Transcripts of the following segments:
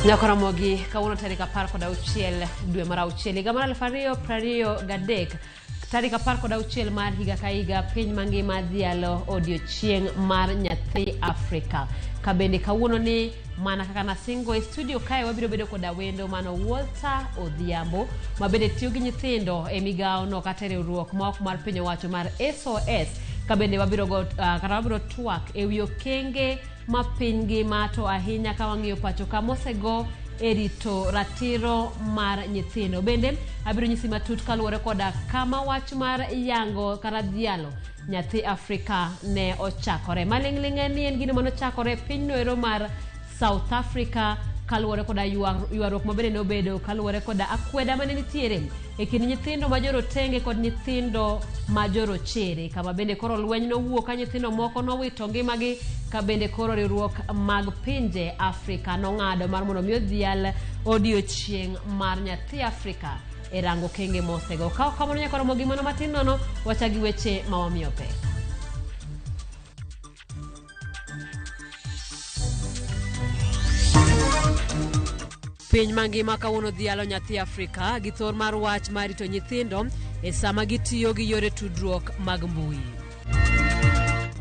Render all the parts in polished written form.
Nyako Ramogi, kawuono tarik 16 dwe mar auchiel higa mar 2023, tarik 16 mar higa ka higa piny mangima dhialo odiochieng' mar nyathi Afrika. Ka bende kawuono ni mana kaka nasingo e studio kae wabiro bedo koda wendo mano Walter Odhiambo ma bende tiyo gi nyithindo e migawo no kata e riwruok ma ok mar piny owacho mar SOS. Ka bende wabiro go, kata wabiro twak e wi okenge ma piny ngima to ahinya ka wang'iyo pacho ka mosego e rito ratiro mar nyithindo. Bende abiro nyisi matut kaluwore koda kama wach mar yango kata dhialo nyathi Afrika ne ochakore. Maling'ling' en ni en gino mane ochakore e pinyno ero mar South Africa kaluwore koda ywaruok ma bende nobedo kaluwore koda akweda mane nitiere e kind nyithindo ma jorotenge kod nyithindo ma jorochere, kama bende koro lweny nowuok ka nyithindo moko nowito ngimagi, ka bende koro riwruok mag pinje Afrika nong'ado mar mondo mi odhial odiochieng' mar nyathi Afrika e rango okenge mosego. Ka ok kamano nyaka romo gi mano matin nono, wachak gi weche ma wamiyo pek. Piny mangima kawuono dhialo nyathi Afrika gi thor mar wach mar rito nyithindo e sama gitiyo gi yore tudruok mag mbui.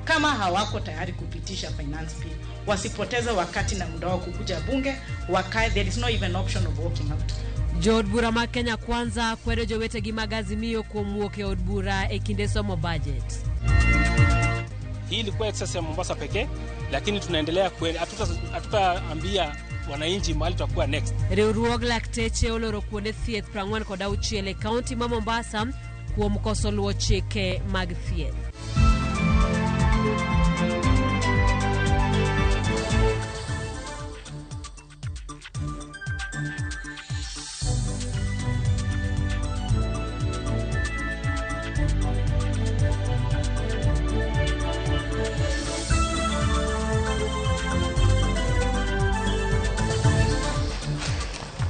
Kama hawako tayari kupitisha finance bill, wasipoteze wakati na muda wao kukuja bunge, wakae. There is no even option of walking out. Jood bura mag Kenya Kwanza kwedo jowetegi mag Azimio kuom wuok e od bura e kinde somo budget. Hii ilikuwa excess ya Mombasa pekee, lakini tunaendelea, hatutaambia wananchi mahali tutakuwa next. Riwruog lakteche oloro kuonde thieth 46 e kaunti ma Mombasa kuom koso luwo chike mag thieth.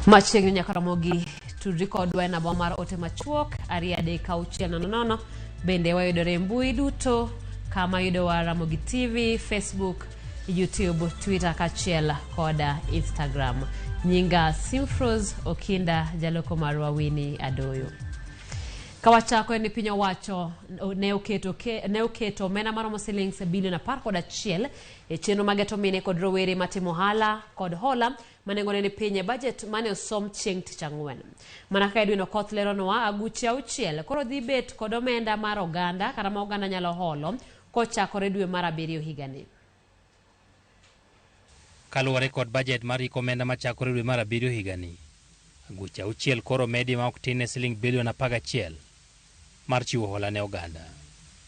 Machiegni nyaka Ramogi, tudri kodwa e namba mar ote machuok 23600. Bende wayudore e mbui duto kama yudowa Ramogi TV, Facebook, YouTube, Twitter kaachiel koda Instagram. Nyinga Simfros Okinda, jaloko marwa Winnie Adoyo. Kawachako en ni piny owacho ne oketo omenda maromo silings bilion 11 e chenro mag geto mine kod rowere matimo ohala kod hola ma nengone ni piny e budget mane osom chieng' tich ang'wen. Mana kaka Edwin Okoth leronwa, aguche auchiel koro dhi bet kod omenda mar oganda kata ma oganda nyalo holo kochakore dwe mar abiriyo higani. Kaluwore kod budget mar hik omenda machakore dwe mar abiriyo higani, aguche auchiel koro medi ma ok tin ne siling bilion 11 mar chiwo hola ne oganda.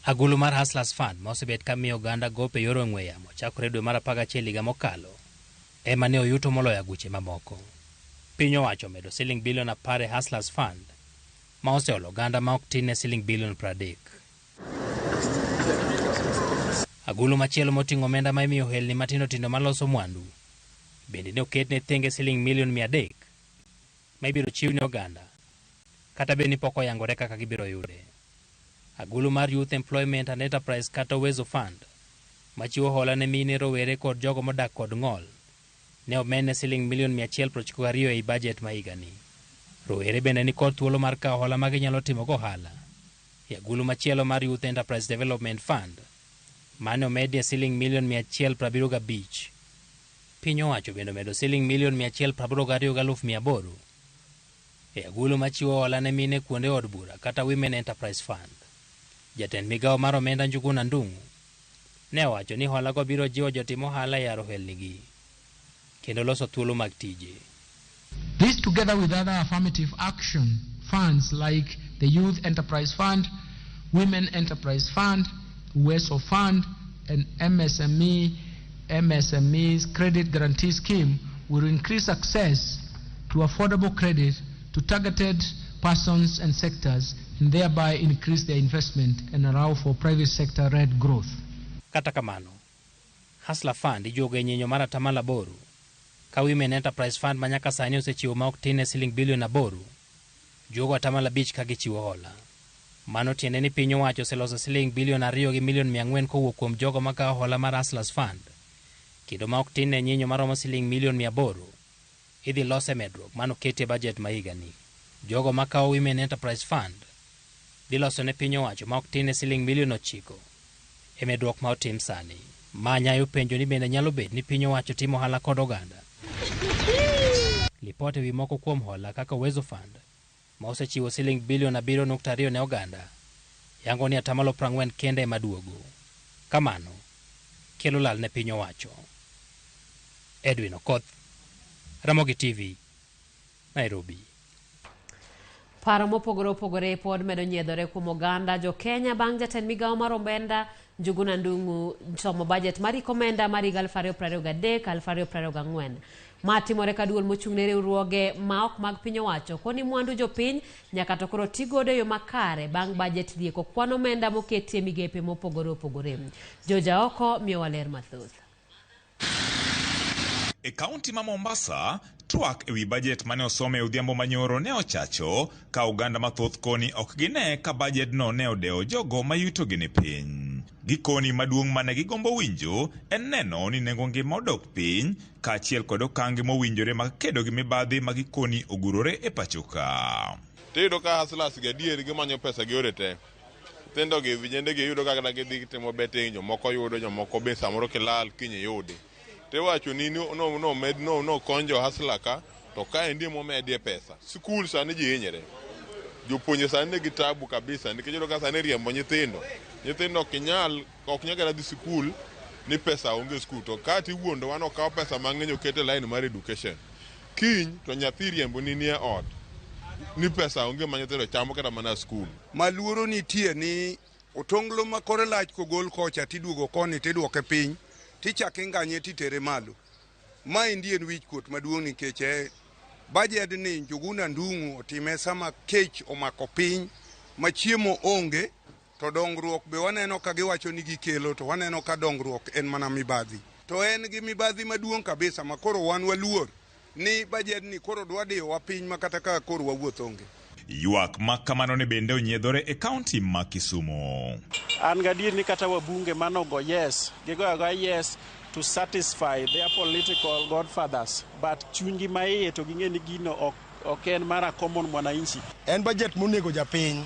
Agulu mar Hustlers Fund ma osebet ka miyo oganda gope e yor ong'we yamo chakore dwe mar 11 higa mokalo ema ne oyuto moloyo aguche mamoko. Piny owacho omedo siling bilion 10 e Hustlers Fund ma oseolo oganda ma ok tin ne siling bilion 30. Agulu machielo moting'o omenda ma imiyo ohelni matindo tindo maloso mwandu bende ne oket ne thenge siling milion 300 ma ibiro chiw ne oganda kata bed ni pok oyangore kaka gibiro yude. Agulu mar Youth Employment and Enterprise kata Uwezo Fund machiwo hola ne mine, rowere kod jogo modak kod ng'ol ne omed ne siling milion 192 ei budget ma higani. Rowere bende ni kod thuolo mar kawo hola ma ginyalo timo go ohala e agulu machielo mar Youth Enterprise Development Fund mane omedie siling milion 175. Piny owacho bende omedo siling milion 182,800 e agulu machiwo hola ne mine kuonde od bura kata Women Enterprise Fund. Jatend migawo mar omenda Njuguna Ndung'u ne owacho ni hola go biro jiwo jotim ohala e yaro ohelnigi kendo loso thuolo mag tije. This, together with other affirmative action funds like the Youth Enterprise Fund, Women Enterprise Fund, Uwezo Fund, and MSME's Credit Guarantee Scheme, will increase access to affordable credit to targeted persons and sectors, and thereby increase their investment and allow for private sector-led growth. Kata kamano, Hustler Fund ijuogo e nyinyo mar 8% ka Women Enterprise Fund ma nyaka sani osechiwo ma ok tin ne siling bilion 8 juogo 5% ka gichiwo hola. Mano tiende ni piny owacho oseloso siling bilion 2 gi milion 400 kowuok kuom jogo makawo hola mar Hustlers Fund, kendo ma ok tin ne nyinyo maromo siling milion 800 Idhi los e medruok manoketi e bajet ma higani. Jogo makawo Women Enterprise Fund dhi loso ne piny owacho ma ok tin ne siling milion 9 e medruok ma otim sani. Ma nyayo penjo ni bende nyalo bet ni piny owacho timo ohala kod oganda. Lipot ewi moko kuom hola kaka Uwezo Fund ma osechiwo siling bilion 7.2 ne oganda yango ni 40% kende ema duogo. Kamano kelo lal ne piny owacho. Edwin Okoth, Ramogi TV, Nairobi. Paro mopogore opogore pod medo nyiedhore kuom oganda jo-Kenya bang' jatend migawo mar omenda Njuguna Ndung'u somo bajet mar hik omenda mar higa 2023 2024. Ma timore ka duol mochung' ne riwruoge ma ok mag piny owacho koni mwandu jopiny nyaka to koro ti godo e yo makare bang' bajet dhieko kwan omenda moketie migepe mopogore opogore. Joja oko miyowa ler mathoth. E kaunti ma Mombasa, twak ewi bajet mane osom e odhiambo manyoro ne ochacho ka oganda mathoth koni ok gine ka bajedno ne odewo jogo ma yutogi ni piny. Gikoni maduong' mane gigombo winjo en neno ni nengo ngima odok piny kaachiel kod okange mowinjore mag kedo gi mibadhi ma gikoni ogurore e pacho ka. Tiyudo ka hustlers gi adier gimanyo pesa gi yore te. Nyithindo gi vijende gi iyudo ka kata gidhi gitimo betting, jomoko yudo, jomoko be samoro kilal kiny iyudi. Tiwacho ni no no med no no kony jo hustler ka to kaendi emomedie pesa. Sikul sani ji hinyre. Jopuonje sani nigi tabu kabisa nikech iyudo ka sani riembo nyithindo. Nyithindo ok nyal ok nyal kata dhi sikul ni pesa onge skul to kata iwuondowa ni okaw pesa mang'eny oket e line mar education. Kiny to nyathi iriembo ni nie ot ni pesa onge ma nyithindo chamo kata mana skul. Ma luoro nitie ni otonglo ma kore lach kogol kocha tiduogo koni tiduoke piny tichako inganye titere malo. Maendi en wich kuot maduong' nikech e bajed ni Njuguna Ndung'u otime sama kech omako piny ma chiemo onge to dongruok be waneno ka giwacho ni gikelo to waneno ka dongruok en mana mibadhi. To en gi mibadhi maduong' kabisa ma koro wan waluor ni bajed ni koro dwa diyowa piny ma kata ka koro wawuoth onge. Ywak ma kamano ne bende onyiedhore e kaunti ma Kisumu. An gadier ni kata wabunge manogo yes, gigoyo agoya yes to satisfy their political godfathers, but chunygi maiye to ging'e ni gino ok en mar a common mwananchi. En budget monego japiny.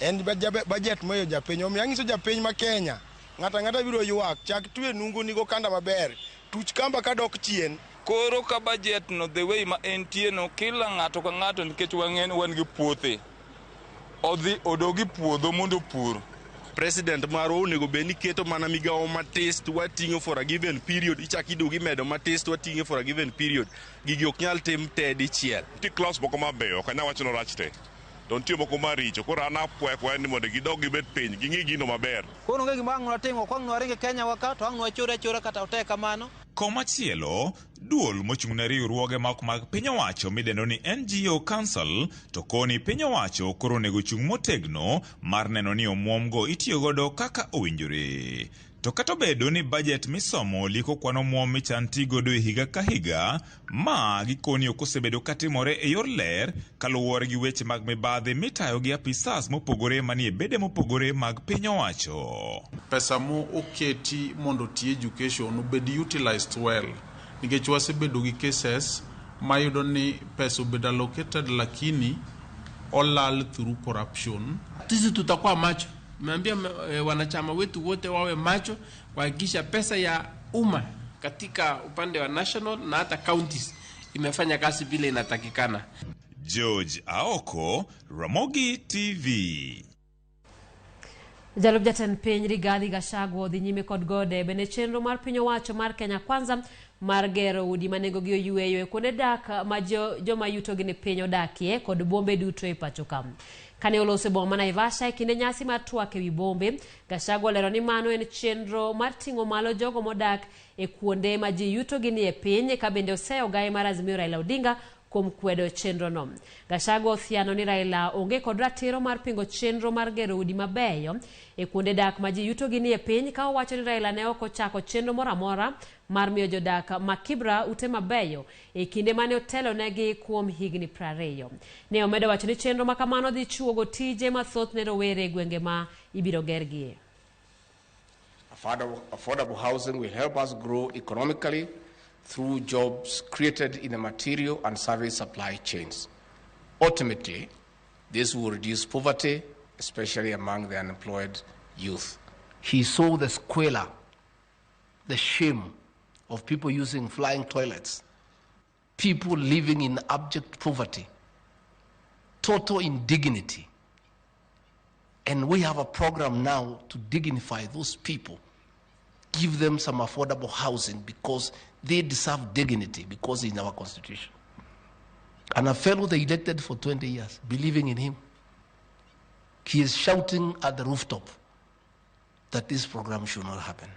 En budget monego japiny. Omiyo anyiso japiny ma Kenya, ng'ato ang'ata biro ywak, chak twe nungoni gokanda maber, tuch kamba kadok chien. Koro ka budget no the way ma entie no, kila ng'ato ka ng'ato nikech wang'e ni wan gi puothe, odhi odog e puodho mondo opur. President marwa onego bed ni keto mana migawo matis to wating'o for a given period, ichak iduogo imedo matis to wating'e for a given period. Gigi ok nyal tim te dichiel. Nitie clause moko mabeyo, ok anyal wacho ni orach te. To nitie moko maricho, koro an akwayo akwaya ni mondo gidog gibed piny, ging'i gino maber. Koro onge gima ang' watim, ok ang' waring e Kenya wa ka, to ang' wachore achora kata otek kamano. Komachielo, duol mochung' ne riwruoge ma ok mag piny owacho midendo ni NGO Council to koni piny owacho koro onego chung' motegno mar neno ni omuom go itiyo godo kaka owinjore. To kata obedo ni bajet misomo liko kwan omuom michan ti godo e higa ka higa, ma gikoni ok osebedo katimore e yor ler kaluwore gi weche mag mibadhi mitayo gi apisas mopogore manie bede mopogore mag piny owacho. Pesa mo oketi mondo oti education obed utilized well nikech wasebedo gi cases mayudo ni pesa obedo allocated lakini olal through corruption. Sisi tutakuwa macho. Nimeambia wanachama wetu wote wawe macho kuhakikisha pesa ya umma katika upande wa national na hata counties imefanya kazi vile inatakikana. George Aoko, Ramogi TV. Jalup jatend piny Rigathi Gachagua odhi nyime kod gode bende chenro mar piny owacho mar Kenya Kwanza mar gero udi ma nengogi oyweyo e kuonde dak ma joma yutogi ni piny odakie kod bombe duto e pacho ka. Kane oloso e boma ma Naivasha e kinde nyasi mar twak ewi bombe, Gachagua olero ni mano en chenro mar ting'o malo jogo modak e kuonde ma ji yutogi ni e piny ka bende oseyo gai mar Azimio Raila Odinga kuom kwedo chenro no. Gachagua othiano ni Raila onge kod ratiro mar pingo chenro mar gero udi mabeyo e kuonde dak ma ji yutogi ni e piny ka owacho ni Raila ne ok ochako chenro moro amora mar miyo jodak ma Kibra ute mabeyo e kinde mane otelonegi kuom higni 20. Ne omedo wacho ni chenro ma kamano dhi chuogo tije mathoth ne rowere e gwenge ma ibiro gergie. Affordable housing will help us grow economically. through jobs created in the material and service supply chains. Ultimately, this will reduce poverty, especially among the unemployed youth. He saw the squalor, the shame of people using flying toilets, people living in abject poverty, total indignity. And we have a program now to dignify those people, give them some affordable housing because they deserve dignity because in our constitution. And a fellow they elected for 20 years, believing in him, he is shouting at the rooftop that this program should not happen.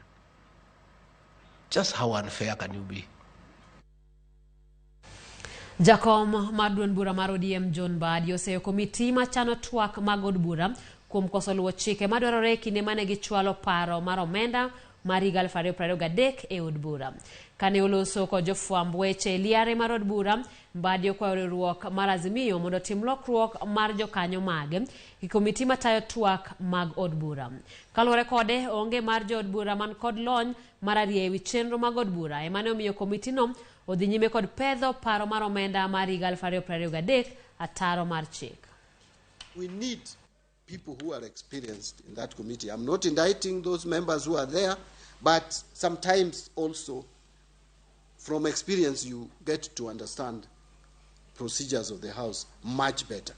Just how unfair can you be? Jakom mar duond bura mar ODM John Mbadi oseyo komiti machano twak mag od bura kuom koso luwo chike madwarore e kinde mane gichwalo paro mar omenda mar higa 2023 e od bura. Kane oloso kod jofwamb weche e liare mar od bura, Mbadi okwayo riwruok mar Azimio mondo otim lokruok mar jokanyo mage gi komiti matayo twak mag od bura. Kaluwore kode, onge mar jood bura man kod lony mar arieya ewi chenro mag od bura emane omiyo komitino odhi nyime kod pedho paro mar omenda mar higa 2023 ataro mar chik. We need people who are experienced in that committee. I'm not indicting those members who are there, but sometimes also from experience you get to understand procedures of the House much better.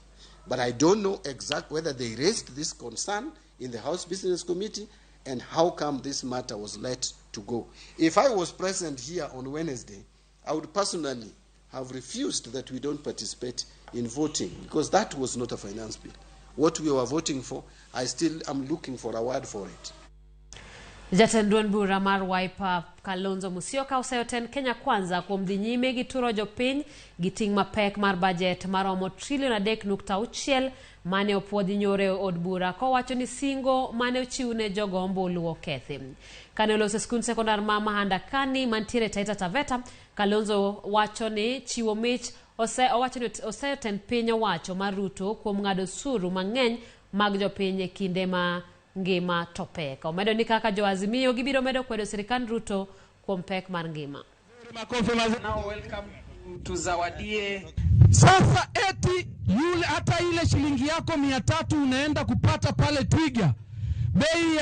But I don't know exactly whether they raised this concern in the House Business Committee and how come this matter was let to go. If I was present here on Wednesday, I would personally have refused that we don't participate in voting because that was not a finance bill. What we were voting for, I still am looking for a word for it. Jatend duond bura mar Wiper Kalonzo Musyoka oseyo tend Kenya Kwanza kuom dhi nyime gi turo jopiny gi ting' mapek mar bajet maromo trilion 3.6 mane opuodhi nyoro e od bura kowacho ni singo mane ochiw ne jogo ombulu okethi. Kane oloso e skund sekondar ma Mahandakani mantiere Taita Taveta, Kalonzo wacho ni chiwo mich owacho ni oseyo tend piny owacho mar Ruto kuom ng'ado osuru mang'eny mag jopiny e kinde ma ngima to pek. Omedo ni kaka jo Azimio gibiro medo kwedo sirikand Ruto kuom pek mar ngima. Now welcome to Zawadie. Sasa eti yule hata ile shilingi yako 300 unaenda kupata pale Twiga, bei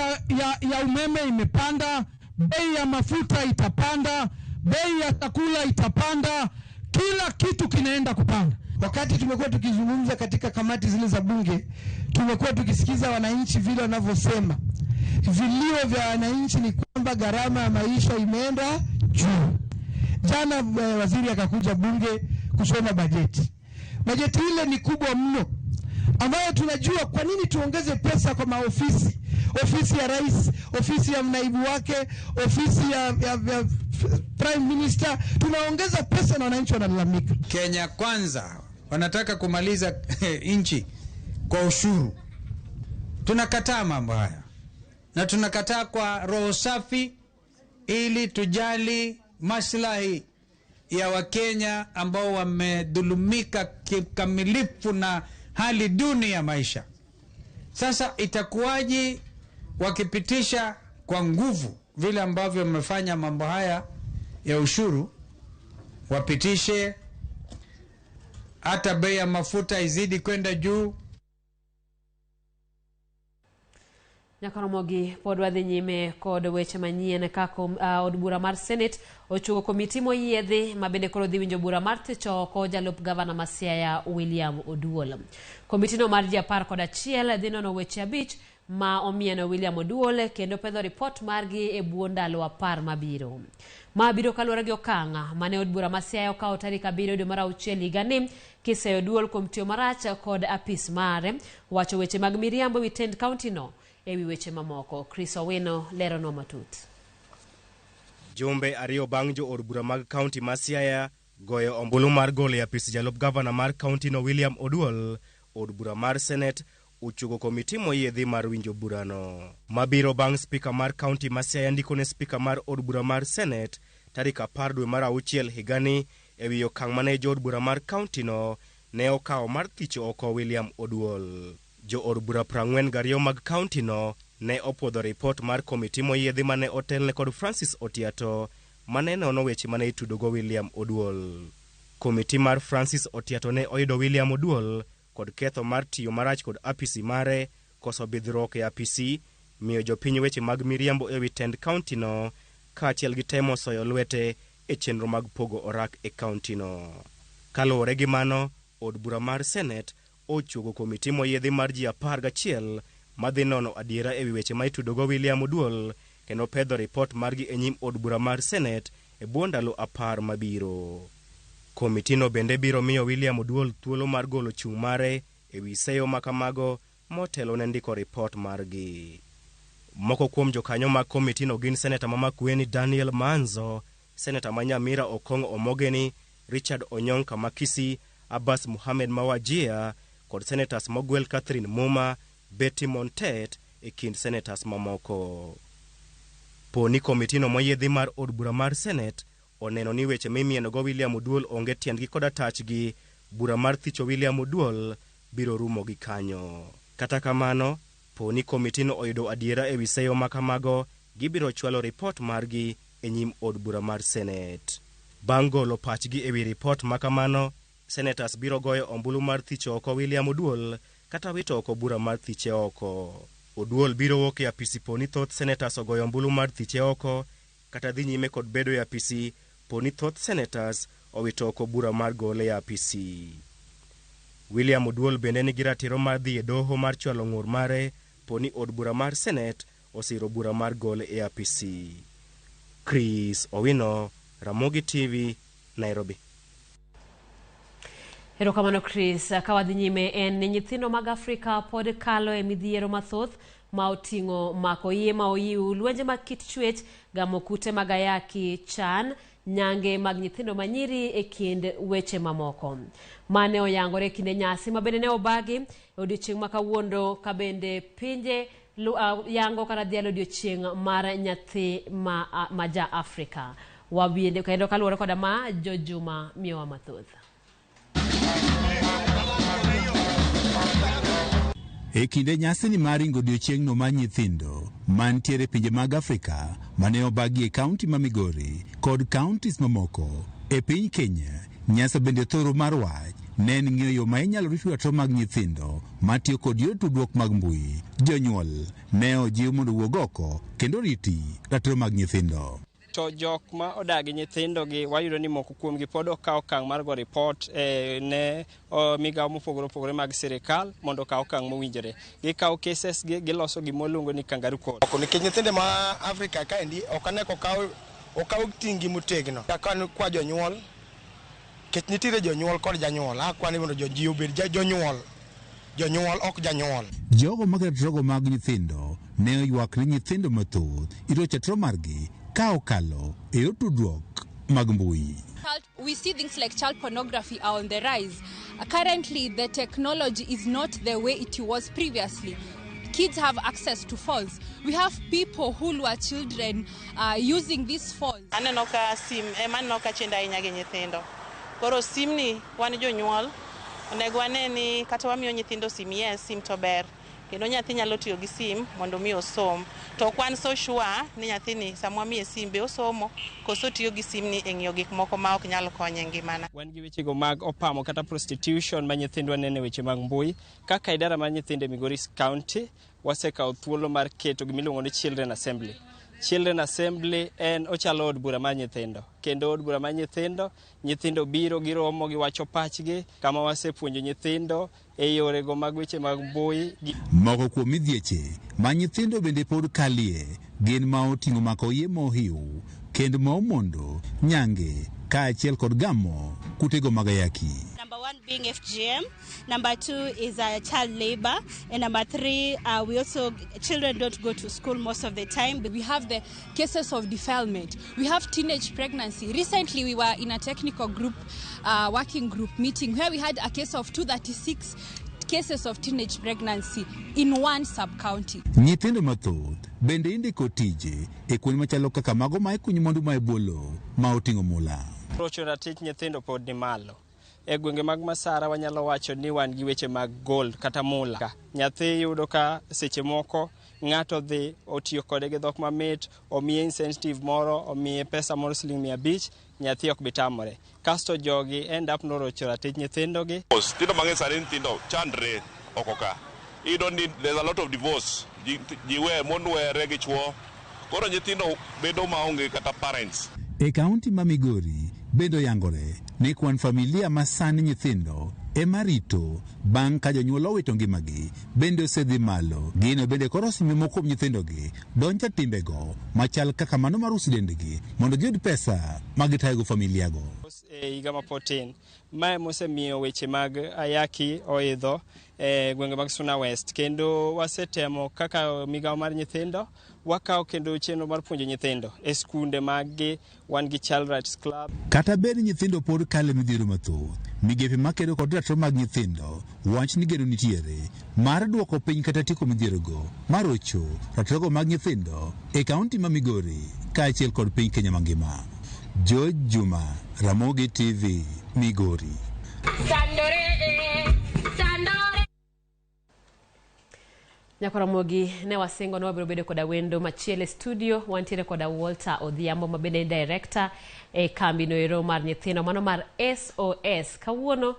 ya umeme imepanda, bei ya mafuta itapanda, bei ya chakula itapanda, kila kitu kinaenda kupanda. Wakati tumekuwa tukizungumza katika kamati zile za bunge, tumekuwa tukisikiza wananchi vile wanavyosema. Vilio vya wananchi ni kwamba gharama ya maisha imeenda juu. Jana waziri akakuja bunge kusoma bajeti. Bajeti ile ni kubwa mno, ambayo tunajua kwa nini tuongeze pesa kwa maofisi. Ofisi ya rais, ofisi ya naibu wake, ofisi ya prime minister. Tunaongeza pesa na wananchi wanalalamika. Kenya Kwanza wanataka kumaliza nchi kwa ushuru. Tunakataa mambo haya. Na tunakataa kwa roho safi ili tujali maslahi ya Wakenya ambao wamedhulumika kikamilifu na hali duni ya maisha. Sasa itakuwaje wakipitisha kwa nguvu vile ambavyo wamefanya mambo haya ya ushuru, wapitishe hata bei ya mafuta izidi kwenda juu? Nyakoromogi pod wadhi nyime kod weche manyien kaka od bura mar Senate ochuko komiti moyiedhi ma bende koro dhi winjo bura mar thicho oko jalup gavana ma Siaya William Oduol. Komitino mar ji 11 dhi nono weche 5 ma omieno William Oduol kendo pedho ripot margi e bwo ndalo 10 mabiro. Ma biro kaluwore gi okang' mane od bura ma Siaya okawo tarik 7 dwe mar 6 higani kiseyo Oduol kuom tiyo marach kod apis mare wacho weche mag miriambo ewi tend kaunti no ewi weche mamoko. Chris Owino leronwa matut. Jumbe ariyo bang' jo od bura mag kaunti ma Siaya goyo ombulu mar golo e apis jalup gavana mar kaunti no William Oduol, od bura mar Senate ochuko komiti moyiedhi mar winjo burano. Mabiro bang' spika mar kaunti ma Siaya ndiko ne spika mar od bura mar Senate tarik 10 dwe mar 6 higani ewi okang' mane jo od bura mar kaunti no ne okawo mar thicho oko William Oduol. Jo od bura 42 mag kaunti no ne opuodho ripot mar komiti moyiedhi mane otelne kod Francis Otiato mane nono weche mane itudogo William Oduol. Komiti mar Francis Otiato ne oyudo William Oduol kod ketho mar tiyo marach kod apisi mare, koso bidhruok e apisi, miyo jopiny weche mag miriambo ewi tend kauntino, kaachiel gi temo soyo lwete e chenro mag pogo orak e kauntino. Kaluwore gi mano, od bura mar Senet ochuogo komiti moyiedhi mar ji 11 madhi nono adiera ewi weche ma itudogo William Oduol kendo pedho ripot margi e nyim od bura mar Senet e bwo ndalo 10 mabiro. Komitino bende biro miyo William Oduol thuolo mar golo chung' mare ewi seyo makamago motelo ne ndiko ripot margi. Moko kuom jokanyo mag komitino gin seneta ma Makueni Daniel Manzo, seneta ma Nyamira Okong' Omogeni, Richard Onyonka ma Kisii, Abbas Muhammad ma Wajir kod senetas mogwel Catherine Muma, Betty Montet e kind senetas mamoko. Poni komitino moyiedhi mar od bura mar Senet oneno ni weche mimienogo William Oduol onge tiendgi koda tachgi, bura mar thicho William Oduol biro rumo gi kanyo. Kata kamano, poni komitino oyudo adiera ewi seyo makamago, gibiro chwalo ripot margi e nyim od bura mar Senet. Bang' golo pachgi ewi ripot makamano, senetas biro goyo ombulu mar thicho oko William Oduol kata wito oko bura mar thiche oko. Oduol biro wuok e apisi poni thoth senetas ogoyo ombulu mar thiche oko kata dhi nyime kod bedo e apisi poni thoth senetas owito oko bura mar gole e apisi. William Oduol bende nigi ratiro mar dhi e doho mar chwalo ng'ur mare poni od bura mar Senet osiro bura mar gole e apisi. Chris Owino, Ramogi TV, Nairobi. Erokamano Chris. Ka wadhi nyime en ni nyithindo mag Afrika pod kalo e midhiero mathoth ma oting'o mako iye ma oyiw, lwenje mag kit chwech, gamo kute mag ayaki, chan, nyange mag nyithindo manyiri e kind weche mamoko. Mane oyangore e kinde nyasi ma bende ne obagi e odiochieng' ma kawuono ka bende pinje yango kata dhialo odiochieng' mar nyathi ma ja Afrika. Wabende kendo kaluwore koda ma Jojuma miyowa mathoth. E kinde nyasini mar ringo odiochieng'no mar nyithindo mantiere pinje mag Afrika mane obagi e kaunti ma Migori kod kauntis mamoko e piny Kenya, nyasa bende thoro mar wach ne en ng'iyo yo ma inyalo rit ratiro mag nyithindo matiyo kod yor tudruok mag mbui. Jonyuol ne ojiw mondo owuog oko kendo riti ratiro mag nyithindo. To jok ma odagi nyithindogi wayudo ni moko kuomgi pod okawo okang' mar go ripot ne migawo mopogore opogore mag sirikal mondo okaw okang' mowinjore. Gikawo cases gi giloso gima waluongo ni kangaroo court. Nikech nyithindo ma Afrika kaendi ok ane okaw ting' gi motegno. Kaka kwa jonyuol, nikech nitiere jonyuol kod janyuol, akwa ni mondo ji obed jonyuol. Jonyuol ok janyuol. Jogo maketo ratirogo mag nyithindo ne oywak ni nyithindo mathoth irocho ratiro margi ka okalo e yor tudruok mag mbui. We see things like child pornography are on the rise. Currently, the technology is not the way it was previously. Kids have access to phones. We have people who lure children using these phones. Aneno ka sim ema aneno ka chendo ahinya gi nyithindo. Koro simni wan jonyuol onego wane ni kata wamiyo nyithindo sim, yes, sim to ber. Kendo nyathi nyalo tiyo gi sim mondo mi osom. To ok wan so sure ni nyathini sama wamiye sim be osomo koso tiyo gi simni e ng'iyo gik moko ma ok nyal konye e ngimane. Wan gi wechego mag opamo kata prostitution ma nyithindwa neno e weche mag mbui. Kaka idara mar nyithindo e Migori County, wasekawo thuolo mar keto gimiluongo ni Children Assembly. Children Assembly en ochalo od bura mar nyithindo. Kendo od bura mar nyithindo, nyithindo biro giromo giwacho pachgi kama wasepuonjo nyithindo e yorego mag weche mag mbui. Moko kuom midhieche ma nyithindo bende pod kalie gin ma oting'o mako iye mohiu, kend ma omondo, nyange kaachiel kod gamo kutego mag ayaki. Number one being FGM, number two is child labor, and number three, we also, children don't go to school most of the time. We have the cases of defilement. We have teenage pregnancy. Recently, we were in a technical group, working group meeting where we had a case of 236 cases of teenage pregnancy in one sub-county. Nyithindo mathoth bende indiko tije e kuonde machalo kaka mago ma ikunyo mwandu ma e bwo lowo ma oting'o mula. Rocho ratich nyithindo pod ni malo. E gwenge mag Masara wanyalo wacho ni wan gi weche mag gold kata mula. Nyathi yudo ka seche moko Ng'ato dhi otiyo kode gi dhok mamit, omiye incentive moro, omiye pesa moro siling 500, nyathi ok bi tamore. Kasto jogi end up norocho ratich nyithindogi. Nyithindo mang'eny sani nyithindo chandre oko ka. Iyudo ni there's a lot of divorce. Ji, ji we, mon were gi chuo. Koro nyithindo bedo maonge kata parents. E kaunti ma Migori bende oyangore ni kwan familia ma sani nyithindo ema rito bang' ka jonyuol owito ngimagi bende osedhi malo. Gino bende koro osemiyo moko kuom nyithindogi donjo e timbego machal kaka mano mar uso dendgi mondo giyud pesa ma gitayogo familiago. E higa ma pod tin. Mae mosemiyo weche mag ayaki oidho e gwenge mag Suna West kendo wasetemo kaka migawo mar nyithindo wakawo kendo chenro mar puonjo nyithindo e skunde maggi wan gi Child Rights Club. Kata bed ni nyithindo pod kalo e midhiero mathoth, migepe makedo kod ratiro mag nyithindo wach ni geno nitiere mar duoko piny kata tieko midhierogo marocho ratirogo mag nyithindo e kaunti ma Migori kaachiel kod piny Kenya mangima. George Juma, Ramogi TV, Migori. Sandore, sandore. Nyakoromogi ne wasingo ni wabiro bedo koda wendo machielo e studio. Wantiere koda Walter Odhiambo ma bende en director e kambi no ero mar nyithindo mano mar SOS. Kawuono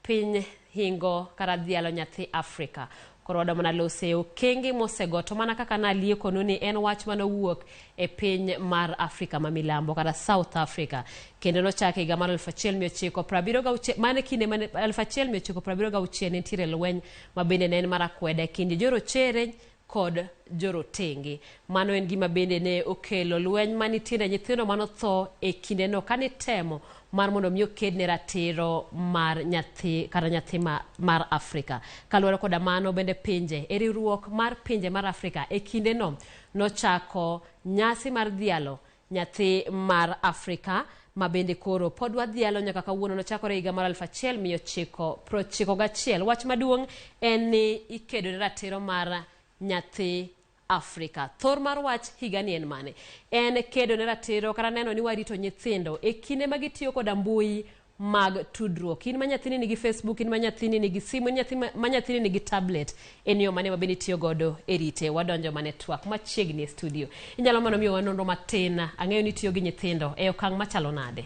piny hingo kata dhialo nyathi Afrika. Koro wadwa mana lose okenge mosego to mana kaka naliekonu ni en wach manowuok e piny mar Afrika ma milambo kata South Africa. Kendo nochake higa mar 1976 mane kinde mane 1976 nitiere lweny ma bende ne en mar akweda e kind jorochere kod jorotenge. Mano en gima bende ne okelo lweny manitiere nyithindo manotho e kindeno kanitemo mar mondo mi oked ne ratiro mar nyathi kata nyathi mar Afrika. Kaluwore koda mano bende pinje e riwruok mar pinje mar Afrika e kindeno nochako nyasi mar dhialo nyathi mar Afrika ma bende koro pod wadhialo nyaka kawuono nochakore higa mar 1991. Wach maduong' en ni ikedo ne ratiro mar nyathi Afrika. Thor mar wach higani en mane? En kedo ne ratiro kata neno ni warito nyithindo e kinde ma gitiyo koda mbui mag tudruok. In ma nyathini nigi Facebook, in ma nyathini nigi simu, in ma nyathini nigi tablet, en yo mane ma bende itiyo godo e rite? Wadonjo mane twak machiegni e studio. Inyalo mana miyowa nonro matin, ang'eyo ni itiyo gi nyithindo e okang' machalo nade?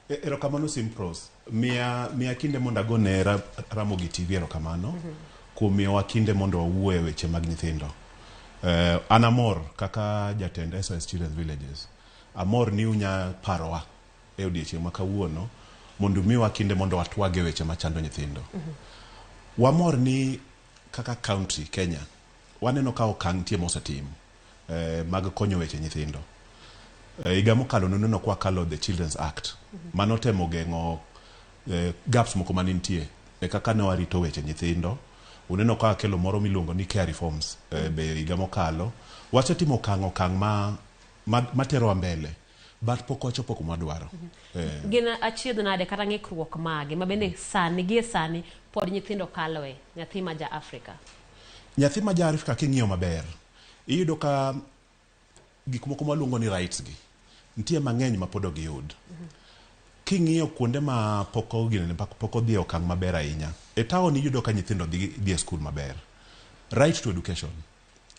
Erokamano Simpros. Miya, miya kinde mondo agone Ramogi TV erokamano kuom miyowa kinde mondo wawuo e weche mag nyithindo. An amor kaka jatend SOS Children's Villages. Amor ni unya parowa e odiechieng' ma kawuono mondo umiwa kinde mondo watwag e weche machando nyithindo. Wamor ni kaka county Kenya waneno ka okang' nitie mosetim mag konyo weche nyithindo. Higa mokalo nuneno kwa kalo the Children's Act manotemo geng'o gaps moko mane nitie e kaka ne warito weche nyithindo. Uneno ka kelo moro miluongo ni care reforms be higa mokalo. Wasetimo okang' okang' ma materowa mbele but pok wachopo kuma wadwaro. Gin achiedh nade kata ng'ikruok mage ma bende sani gie sani pod nyithindo kaloe nyathi ma ja Afrika? Nyathi ma ja Afrika king'iyo maber, iyudo ka gik moko mwaluongo ni rights gi nitie mang'eny ma pod ok giyud. King'iyo kuonde ma pok oginene, pok odhi e okang' maber ahinya, e town iyudo ka nyithindo dhi e skul maber. Right to education.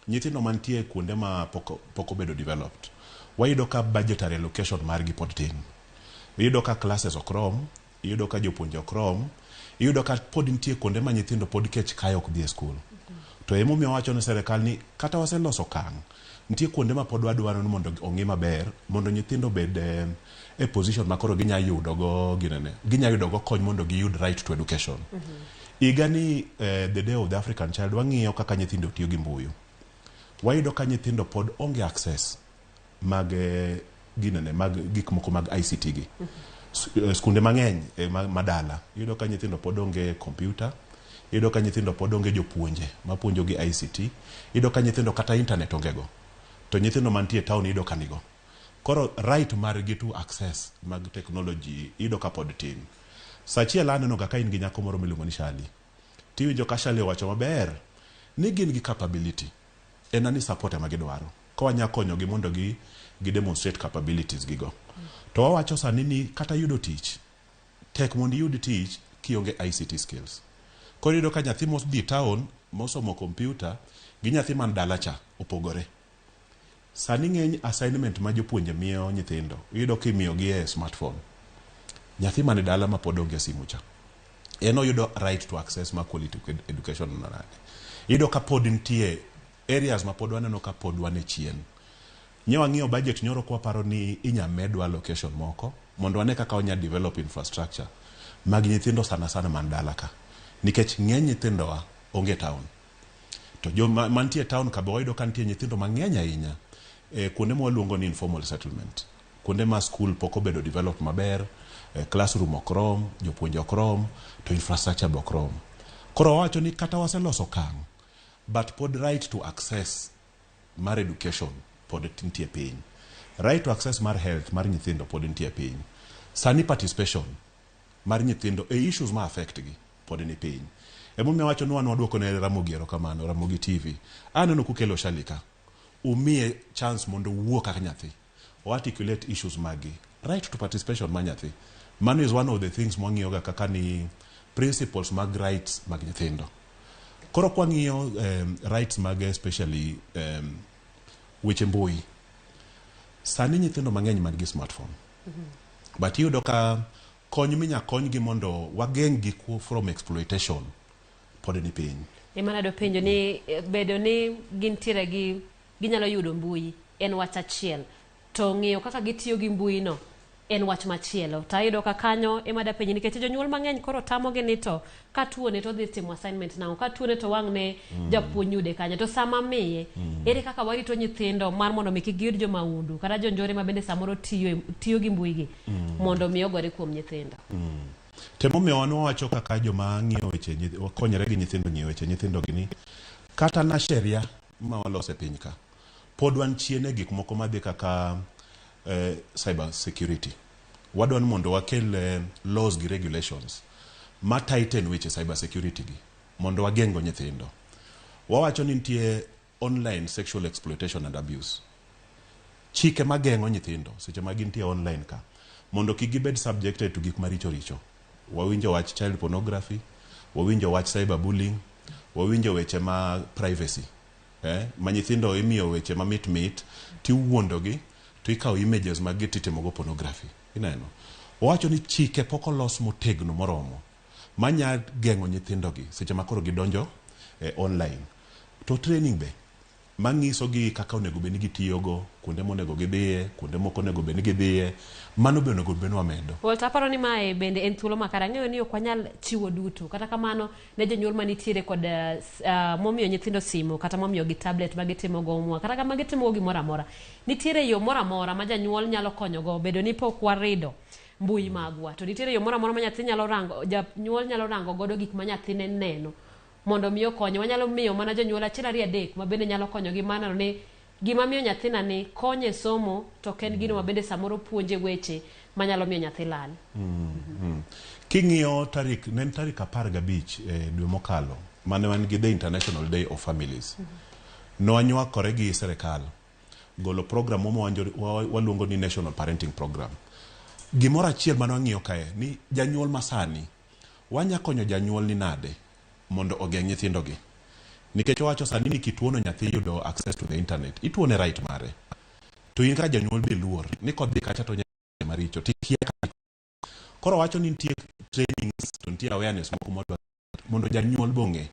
Nyithindo mantie kuonde ma pok obedo developed, wayudo ka budgetary allocation margi pod tin. Iyudo ka classes ok rom, iyudo ka jopuonje ok rom, iyudo ka pod nitie kuonde ma nyithindo pod kech kayo ok dhi e skul. To emomiyo wawacho ne serikal ni kata waseloso okang', nitie kuonde ma pod wadwaro ni mondo ong'i maber mondo nyithindo obed e position ma koro ginya yudo go ginene, ginya yudo go kony mondo giyud right to education. Higa ni the day of the African child wang'iyo kaka nyithindo tiyo gi mbui. Wayudo ka nyithindo pod onge access mag ginene mag gik moko mag ICT gi. Skunde mang'eny madala iyudo ka nyithindo pod onge computer, iyudo ka nyithindo pod onge jopuonje mapuonjo gi ICT, iyudo ka nyithindo kata internet onge go. To nyithindo mantie e town iyudo ka nigo. Koro right margi to access mag technology iyudo ka pod tin. Sachiel aneno ga ka in gi nyako moro miluongo ni Shali. Tiwinjo ka Shali owacho maber ni gin gi capability. En ani support ema gidwaro. Ka wanya konyogi mondo gi demonstrate capabilities gigo. To wawacho sani ni kata yudo tich, tek mondo iyud tich kionge ICT skills. Koro iyudo ka nyathi modhi town mosomo kompyuta gi nyathi man dala cha opogore. Sani ng'eny assignment ma jopuonje miyo nyithindo iyudo ka imiyogi e smartphone. Nyathi man e dala ma pod onge simu cha en oyudo right to access ma quality education no nade? Iyudo ka pod nitie areas ma pod waneno ka pod wan e chien. Nye wang'iyo budget nyoro kwaparo ni inya medwa allocation moko mondo wane kaka wanya develop infrastructure mag nyithindo sana sana man dala ka. Nikech ng'eny nyithindowa onge town. To joma mantie town ka be wayudo ka nitie nyithindo mang'eny ahinya e kuonde ma waluongo ni informal settlement. Kuonde ma school pok obedo developed maber, classroom ok rom, jopuonje ok rom, to infrastructure be ok rom. Koro wawacho ni kata waseloso okang', but pod right to access mar education pod nitie piny. Right to access mar health mar nyithindo pod nitie piny. Sani participation mar nyithindo e issues ma affect gi pod ni piny. Emomiyo awacho ni wan waduoko ne Ramogi erokamano, Ramogi TV. Aneno kukelo Shali ka. Umiye chance mondo owuo kaka nyathi. O articulate issues magi. Right to participation mar nyathi. Mano is one of the things mwang'iyo ga kaka ni principles mag rights mag nyithindo. Koro kwang'iyo rights mag especially weche mbui. Sani nyithindo mang'eny man gi smartphone. But iyudo ka kony minya konygi mondo wageng' gi from exploitation pod ni piny. Ema nadwa penjo ni bedo ni gintiere gi ginyalo yudo mbui en wach achiel to ng'iyo kaka gitiyo gi mbui no en wach machielo. To ayudo ka kanyo ema dapenji nikech jonyuol mang'eny koro tamogi ni to ka tuone to odhi timo assignment nang'o, ka tuone to wang' ne japuonj yude kanyo. To sama miye, ere kaka warito nyithindo mar mondo mi kik giyud jomaundu kata jonjore ma bende samoro tiyo, tiyo gi mbui gi mondo mi ogore kuom nyithindo. Temomiyo wan wawacho kaka joma ng'iyo weche konyore gi nyithindo ng'iyo weche nyithindo gi ni kata na sheria ma waloso e piny ka pod wan chien e gik moko madhi kaka cyber security. Wadwa ni mondo wakel laws gi regulations ma tighten weche cyber security gi mondo wageng' go nyithindo. Wawacho ni nitie online sexual exploitation and abuse. Chike mageng'o nyithindo seche ma gintie online ka mondo kik gibed subjected to gik maricho richo. Wawinjo wach child pornography, wawinjo wach cyber bullying, wawinjo weche ma privacy. Ma nyithindo imiyo weche mamit mit tiwuondogi to ikawo images mag gi titimogo pornography. Ineno? Owacho ni chike pok olos motegno moromo manya geng'o nyithindogi seche ma koro gidonjo online. To training be manyiso gi kaka onego bed ni gitiyogo, kuonde monego gidhiye, kuonde mok onego bed ni gidhiye, mano be onego bed ni wamedo. Walter, aparo ni mae bende en thuolo makare. Ang'eyo ni ok wanyal chiwo duto. Kata kamano, ne jonyuol manitiere kod momiyo nyithindo simu kata momiyo gi tablet ma gitimo go homework, kata kama gitimo go gimoro amora. Nitiere yo moro amora ma janyuol nyalo konyogo bedo ni pok warido mbui magwa. To nitiere yo moro amora ma nyathi nyalo rango, janyuol nyalo rango godo gik ma nyathine neno mondo mi okonye. Wanyalo miyo mana jonyuol achiel ariyo adek ma bende nyalo konyogi mar neno ni gima miyo nyathina ni konye somo to ok en gino ma bende samoro puonje weche manyalo miyo nyathi lal. King'iyo tarik, ne en tarik 15 dwe mokalo mane wan gi the International Day of Families. Nwanywakore gi sirikal golo program mo waluongo ni National Parenting Program. Gimoro achiel mane wang'iyo kae ni janyuol masani wanya konyo janyuol ni nade mondo ogeng' nyithindogi. Nikech owacho sani ni kituono nyathi yudo access to the internet, ituone right mare. To in kaka janyuol be luor ni kodhi kacha to maricho tikia kaka. Koro wacho ni nitie trainings to nitie awareness moko mwadwa mondo janyuol be ong'e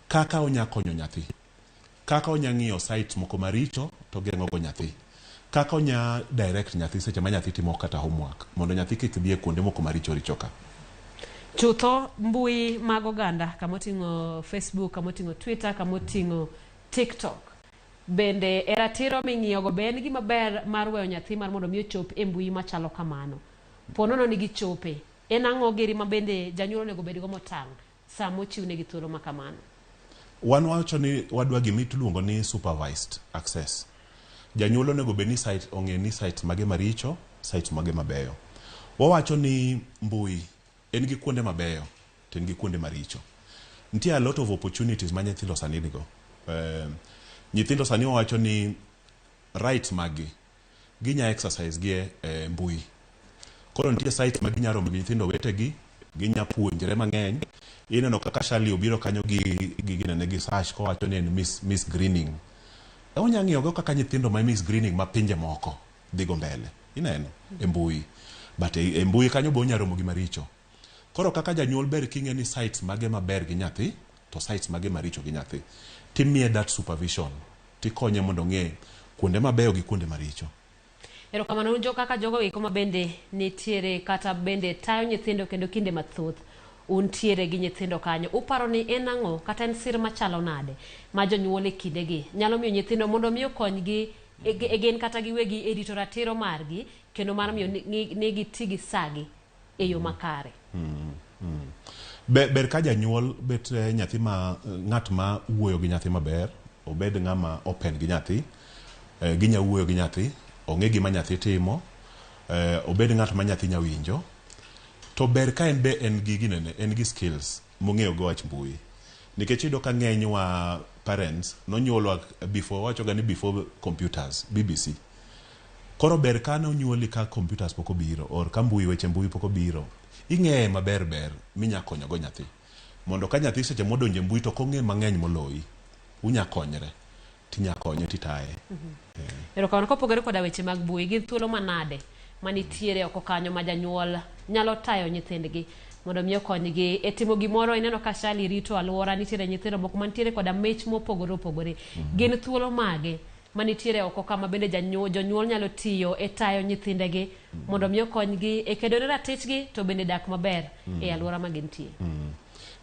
kaka onya konyo nyathi, kaka onya ng'iyo sites moko maricho to geng'o go nyathi, kaka onya direct nyathi seche ma nyathi timo kata homework mondo nyathi kik dhi e kuonde moko maricho richo ka. Chutho mbui mag oganda kamoting'o Facebook, kamoting'o Twitter, kamoting'o TikTok. Bende e ratiro ming'iyogo be en gima ber mar weyo nyathi mar mondo mi ochop e mbui machalo kamano. Po nono ni gichope, en ang'o giri ma bende janyuol onego bedgo motang' sama ochiwnegi thuolo ma kamano? Wan wacho ni wadwa gima iluongo ni supervised access. Janyuol onego bed ni site ong'e ni sites mage maricho, sites mage mabeyo. Wawacho ni mbui en gi kuonde mabeyo to en gi kuonde maricho. Nitie a lot of opportunities ma nyithindo sani nigo. Nyithindo sani wawacho ni rights maggi ginya exercise gi e mbui. Koro nitie sites ma ginya romo gi nyithindo wetegi, ginya puonjre mang'eny. Ineno kaka Shirley obiro kanyo gi gi ginene gi sash kowacho ni en Miss, Miss Greening. Onya ng'iyogo kaka nyithindo ma Miss Greening ma pinje moko dhigo mbele. Ineno? E mbui. But e, e mbui kanyo be onya romo gi maricho. Koro kaka janyuol ber king'e ni sites mage maber gi nyathi to sites mage maricho gi nyathi. Timiye that supervision. Tikonye mondo ong'e kuonde mabeyo gi kuonde maricho. Erokamano un jo kaka jogo eko ma bende nitiere kata bende tayo nyithindo kendo kinde mathoth untiere gi nyithindo kanyo. Uparo ni en ang'o kata en sir machalo nade ma jonyuol e kindegi nyalo miyo nyithindo mondo mi okonygi e e gin kata giwegi e rito ratiro margi kendo mar miyo ni, ni giti gi sagi e yo makare. Ber, ber ka janyuol bet eh, nyathi ma ng'at ma wuoyo gi nyathi maber, obed ng'ama open gi nyathi, eh, ginya wuoyo gi nyathi, ong'e gima nyathi timo, eh, obed ng'at ma nyathi nya winjo. To ber ka en be en gi ginene, en gi skills mong'eyo go wach mbui. Nikech iyudo ka ng'enywa parents nonyuolwa before, wawachoga ni before computers, BBC. Koro ber ka nonyuoli ka computers pok obiro or ka mbui weche mbui pok obiro, ing'eye maber ber minya konyo go nyathi. Mondo ka nyathi seche modonjo e mbui to ok ong'e mang'eny moloyi, unya konyre, tinya konye titaye. Erokamano. Kopogore koda weche mag mbui, gin thuolo manade manitiere oko kanyo ma janyuol nyalo tayo nyithindgi mondo mi okonygi e timo gimoro? Ineno ka Shali rito alwora, nitiere nyithindo moko mantiere koda mich mopogore opogore. Gin thuolo mage manitiere oko kama bende janyuol, jonyuol nyalo tiyo e tayo nyithindegi mondo mi okonygi e kedo ne ratichgi to bende dak maber e alwora ma gintie?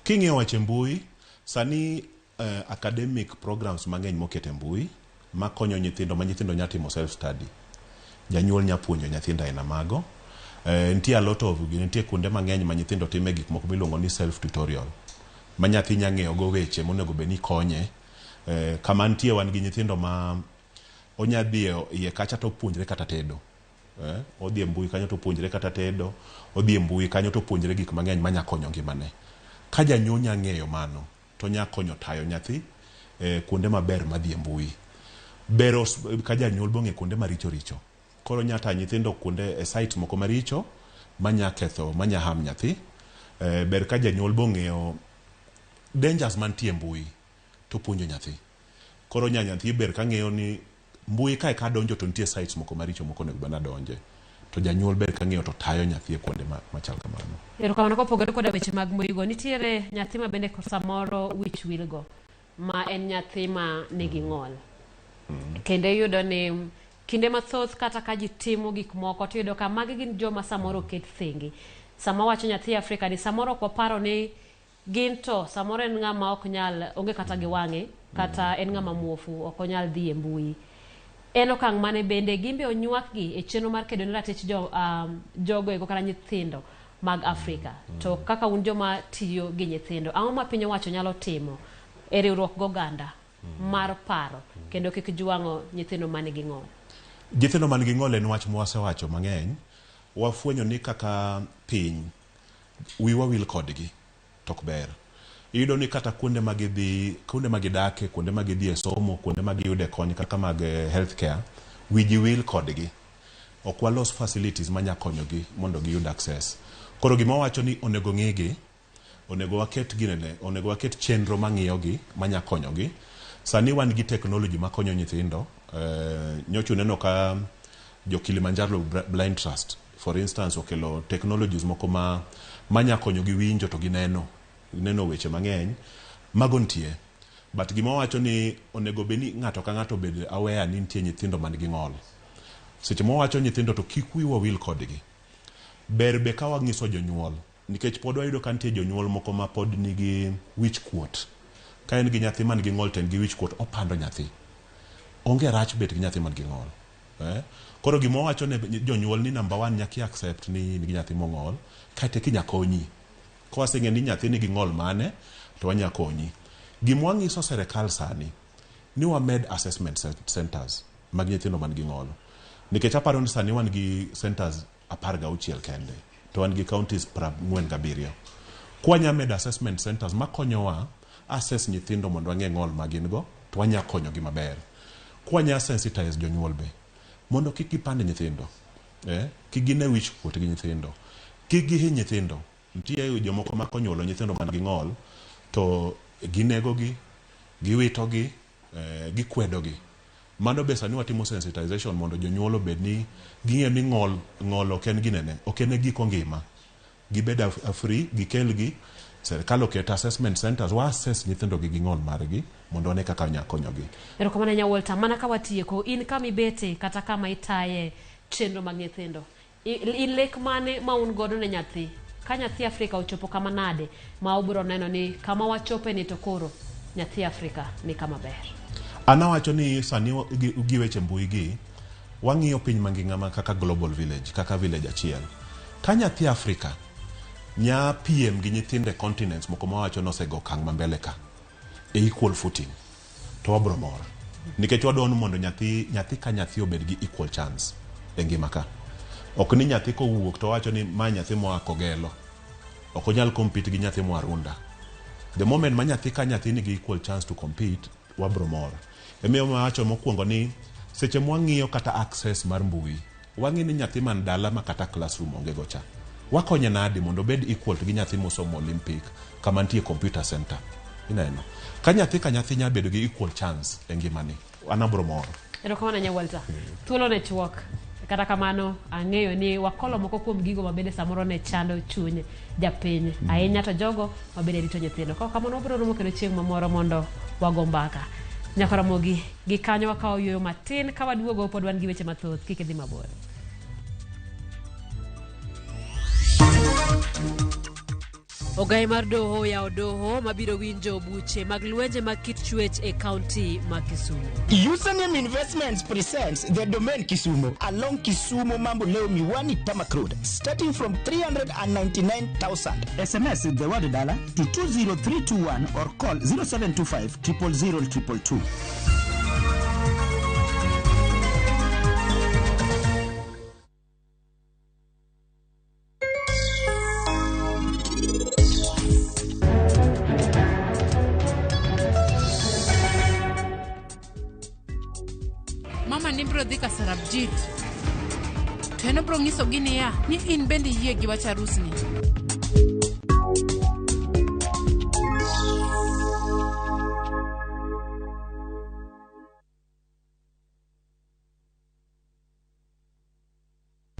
King'iyo weche mbui, sani academic programs mang'eny moket e mbui makonyo nyithindo ma nyithindo nya timo self study. Janyuol nya puonjo nyithindo aina mago. Nitie a lot of nitie kuonde mang'eny ma nyithindo time gik moko miluongo ni self tutorial ma nyathi nya ng'eyo go weche monego bed ni konye. Kama nitie wan gi nyithindo ma onya dhi e iye kacha to opuonjre kata tedo. Odhi e mbui kanyo to opuonjre kata tedo, odhi e mbui kanyo to opuonjre gik mang'eny manya konyo ngimane. Ka janyuol nya ng'eyo mano, to nya konyo tayo nyathi eh, kuonde maber madhi e mbui. Ber os, ka janyuol bong'e kuonde maricho richo. Koro nya tayo nyithindo kuonde e site moko maricho manya ketho, manya harm nyathi. Ber ka janyuol bong'eyo dangers mantie e mbui to puonjo nyathi. Koro nya nyathi ber ka ng'eyo ni mbui kae ka donjo to nitie sites moko maricho moko onego bed ni adonje. To janyuol ber ka ng'eyo to tayo nyathi e kuonde ma, machal kamano. Erokamano. Kopogore koda weche mag mbuigo, nitiere nyathi ma bende samoro wich wilgo ma en nyathi ma nigi ng'ol. Kendo iyudo ni kinde mathoth kata ka ji timo gik moko to iyudo ka magi gin joma samoro oket thenge. Sama wacho nyathi Afrika ni samoro ok waparo ni gin to samoro en ng'ama ok nyal onge kata gi wang'e kata en ng'ama muofu ok onyal dhi e mbui. En okang' mane bende gimbe onywakgi e chenro mar kedo ne ratich jo, jogo eko kata nyithindo mag Afrika. To kaka un joma tiyo gi nyithindo, ang'o ma piny owacho nyalo timo e riwruok goganda mar paro kendo kik jwang'o nyithindo manigi ng'ol? Nyithindo man gi ng'ol en wach mwasewacho mang'eny. Wafwenyo ni kaka piny wiwa wil kodgi to ok ber. Iyudo ni kata kuonde ma gidhi, kuonde ma gidake, kuonde ma gidhi e somo, kuonde ma giyude kony kaka mag health care, wi ji wil kodgi. Ok walos facilities manya konyogi mondo giyud access. Koro gima wawacho ni onego ng'igi, onego waket ginene, onego waket chenro mang'iyogi, manya konyogi. Sani wan gi technology makonyo nyithindo. Nyocha uneno ka jo Kilimanjaro Blind Trust, for instance, okelo technologies moko ma manya konyogi winjo to gineno, neno weche mang'eny. Mago nitie. But gima wawacho ni onego bed ni ng'ato ka ng'ato obed aware ni nitie nyithindo man gi ng'ol. Seche ma wawacho nyithindo to kik wiwa wil kodgi. Ber be ka wang'iso jonyuol, nikech pod wayudo ka nitie jonyuol moko ma pod nigi wich kuot. Ka en gi nyathi man gi ng'ol to en gi wich kuot, opando nyathi. Onge rach bet gi nyathi man gi ng'ol. Koro gima wawacho ne jonyuol ni number one nyaka i accept ni in gi nyathi mong'ol, kaeto eka inya konyi. Ka waseng'eyo ni nyathi nigi ng'ol mane, to wanya konyi. Gima wang'iso serikal sani, ni wamed assessment centers mag nyithindo man gi ng'ol. Nikech aparo ni sani wan gi centers 16 kende, to wan gi counties 47. Kwanya medo assessment centers makonyowa assess nyithindo mondo wang'e ng'ol ma gin go, to wanya konyogi maber. Kwanya sensitize jonyuol be, mondo kik gipand nyithindo, kik gine wich kuot gi nyithindo, kik gihiny nyithindo. Nitie jomoko ma konyuolo nyithindo man gi ng'ol to ginegogi, giwitogi, gikwedogi. Mano be sani watimo sensitization mondo jonyuol obed ni ging'e ni ng'ol ok en ginene, ok en e giko ngima. Gibed free, gikelgi, serikal oket assessment centers, wa assess nyithindo gi ng'ol margi mondo wane kaka wanyalo konyogi. Erokamano ahinya Walter, mana ka watieko, in kama ibete kata kama itaye chenro mag nyithindo, in lek mane ma un godo ne nyathi? Ka nyathi Afrika ochopo kama nade ma ubiro neno ni kama wachope ni to koro nyathi Afrika ni kama ber? An awacho ni sani gi weche mbui gi, wang'iyo piny mangima kaka global village, kaka village achiel. Ka nyathi Afrika nya piem gi nyithindo e continents moko mawacho nosego okang' ma mbele ka e equal footing, to wabro mor. Nikech wadwa ni mondo nyathi ka nyathi obed gi equal chance e ngima ka. Ok ni nyathi kowuok to wacho ni ma nyathi moa Kogelo. Ok onyal compete gi nyathi moa Runda. The moment ma nyathi ka nyathi nigi equal chance to compete, wabro mor. Emiyo wawacho mokwongo ni seche mwang'iyo kata access mar mbui, wang'i ni nyathi man dala ma kata classroom onge go cha. Wakonye nade mondo obed equal to gi nyathi mosomo Olympic kama nitie computer center. Ineno. Ka nyathi ka nyathi nya bedo gi equal chance e ngimani, an abro mor. Erokamano ahinya Walter. Thuolo ne chuok. Kata kamano ang'eyo ni wakolo moko kuom gigo mabende samoro ne chando chuny japiny ahinya to jogo mabende rito nyithindo. Ka kamano wabiro romo kendo chieng' mamoro mondo wago mbaka. Nyaka Ramogi, gi kanyo wakawo yueyo matin ka waduogo pod wan gi weche mathoth, kik idhi mabor. Ogai mar doho oyawo doho mabiro winjo buche mag lwenje mag kit chwech e kaunti ma Kisumu. Username Investments presents the Domain Kisumu along Kisumu Mamboleo Miwani Tarmac Road, starting from 399,000. SMS the word dollar to 20321 or call 0725 000 222. Mama ni biro dhi ka Sarabjit. To en obiro nyisogi niya, ni in bende iyie gi wach arusni.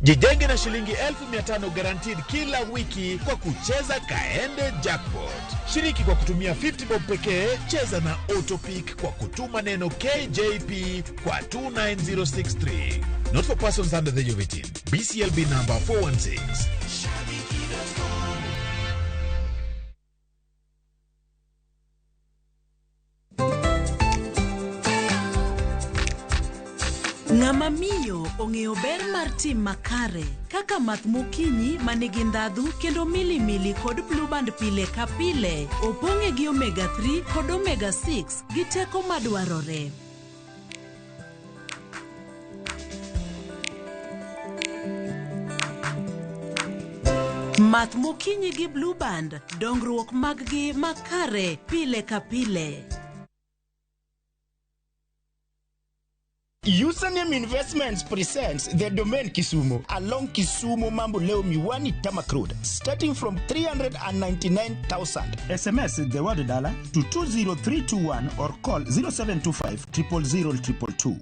Jijenge na shilingi 500,000 guaranteed kila wiki kwa kucheza Kaende Jackpot. Shiriki kwa kutumia 50 bob pekee, cheza na Autopick kwa kutuma neno KJP kwa 29063. Not for persons under the age of 18. BCLB number 416. Ng'ama miyo ong'eyo ber mar tim makare kaka math mokinyi manigi ndhadhu kendo milimili kod Blue Band pile ka pile opong'e gi omega 3 kod omega 6 gi teko madwarore. Math mokinyi gi Blue Band, dongruok maggi makare pile ka pile. Username Investments presents the Domain Kisumu along Kisumu Mamboleo Miwani Tarmac Road, starting from 399,000. SMS the word dollar to 20321 or call 0725 000 222.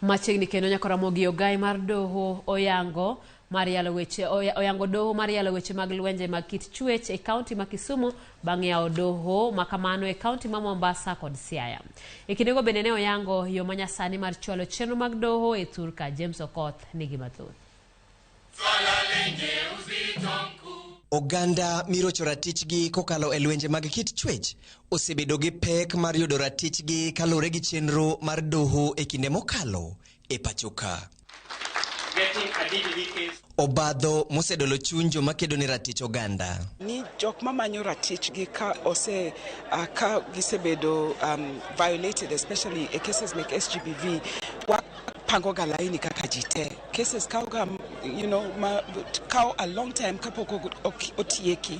Machiegni kendo nyaka Ramogi Ogai mar doho oyango mar yalo weche oyango doho mar yalo weche mag lwenje mag kit chwech e kaunti ma Kisumu bang' yawo doho makamano e kaunti ma Mombasa kod Siaya. E kindego bende ne oyango yo manyasani mar chwalo chenro mag doho e thurka. James Okoth nigi mathoth. Oganda mirocho ratichgi kokalo e lwenje mag kit chwech osebedo gi pek mar yudo ratichgi kaluwore gi chenro mar doho e kinde mokalo e pachoka. Obadho mosedolo chuny joma kedo ne ratich oganda. Ni jok mamanyo ratichgi ka ose ka gisebedo violated, especially e cases like SGBV, wapango ga laini kaka ji te. Cases kawo ga ma kawo a long time kapok otieki.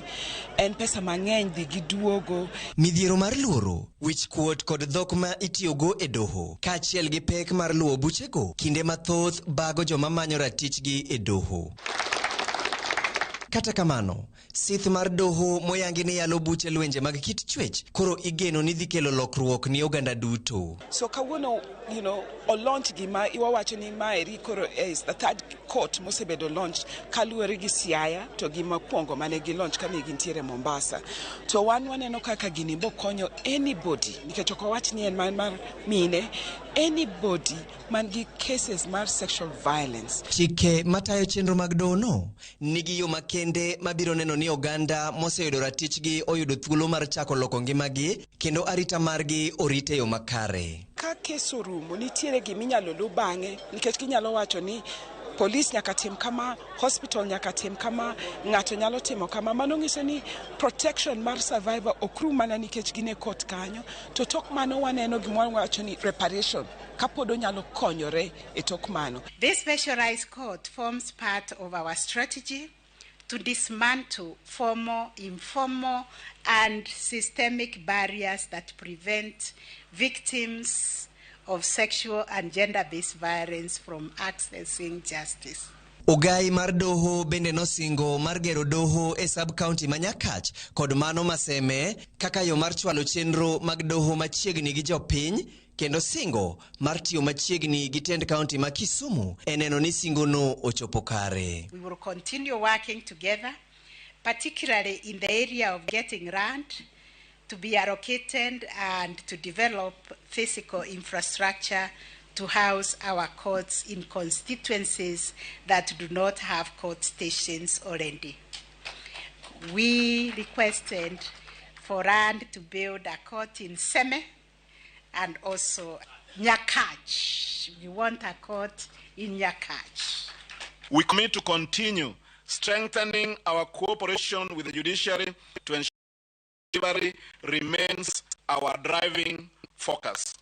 En pesa mang'eny dhi gi duogo. Midhiero mar luoro, wich kuot kod dhok ma itiyogo e doho, kaachiel gi pek mar luwo buchego, kinde mathoth bago joma manyo ratichgi e doho. Kata kamano, sith mar doho moyangi ni yalo buche lwenje mag kit chwech koro igeno ni dhi kelo lokruok ni oganda duto. So kawuono olaunch gima iwawacho ni maeri koro is the third court mosebedo launch kaluwore gi Siaya to gi mokwongo mane gi launch kane gintiere Mombasa. To wan waneno kaka gini bokonyo anybody, nikech ok owach ni en mar mine, anybody man gi cases mar sexual violence. Chike matayo chenro mag dohono nigi yo makende mabiro neno ni oganda moseyudo ratichgi oyudo thuolo mar chako loko ngimagi kendo arita margi orit e yo makare. Ka kes orumo, nitiere giminyalo lu bang'e, nikech ginyalo wacho ni polis nyaka tim kama, hospital nyaka tim kama, ng'ato nyalo timo kama. Mano nyiso ni protection mar survivor ok rum mana nikech gin e court kanyo. To tok mano waneno gima wacho ni reparation, kapod onyalo konyore e tok mano. This specialized court forms part of our strategy to dismantle formal, informal, and systemic barriers that prevent victims of sexual and gender-based violence from accessing justice. Ogai mar doho bende nosingo mar gero doho e sub-county ma Nyakach kod mano Maseme kaka yo mar chwalo chenro mag doho machiegni gi jopiny, kendo singo mar tiyo machiegni gi tend county ma Kisumu e neno ni singono ochopo kare. We will continue working together, particularly in the area of getting land to be allocated and to develop physical infrastructure to house our courts in constituencies that do not have court stations already. We requested for land to build a court in Seme and also Nyakach. We want a court in Nyakach. We commit to continue strengthening our cooperation with the judiciary to ensure delivery remains our driving focus.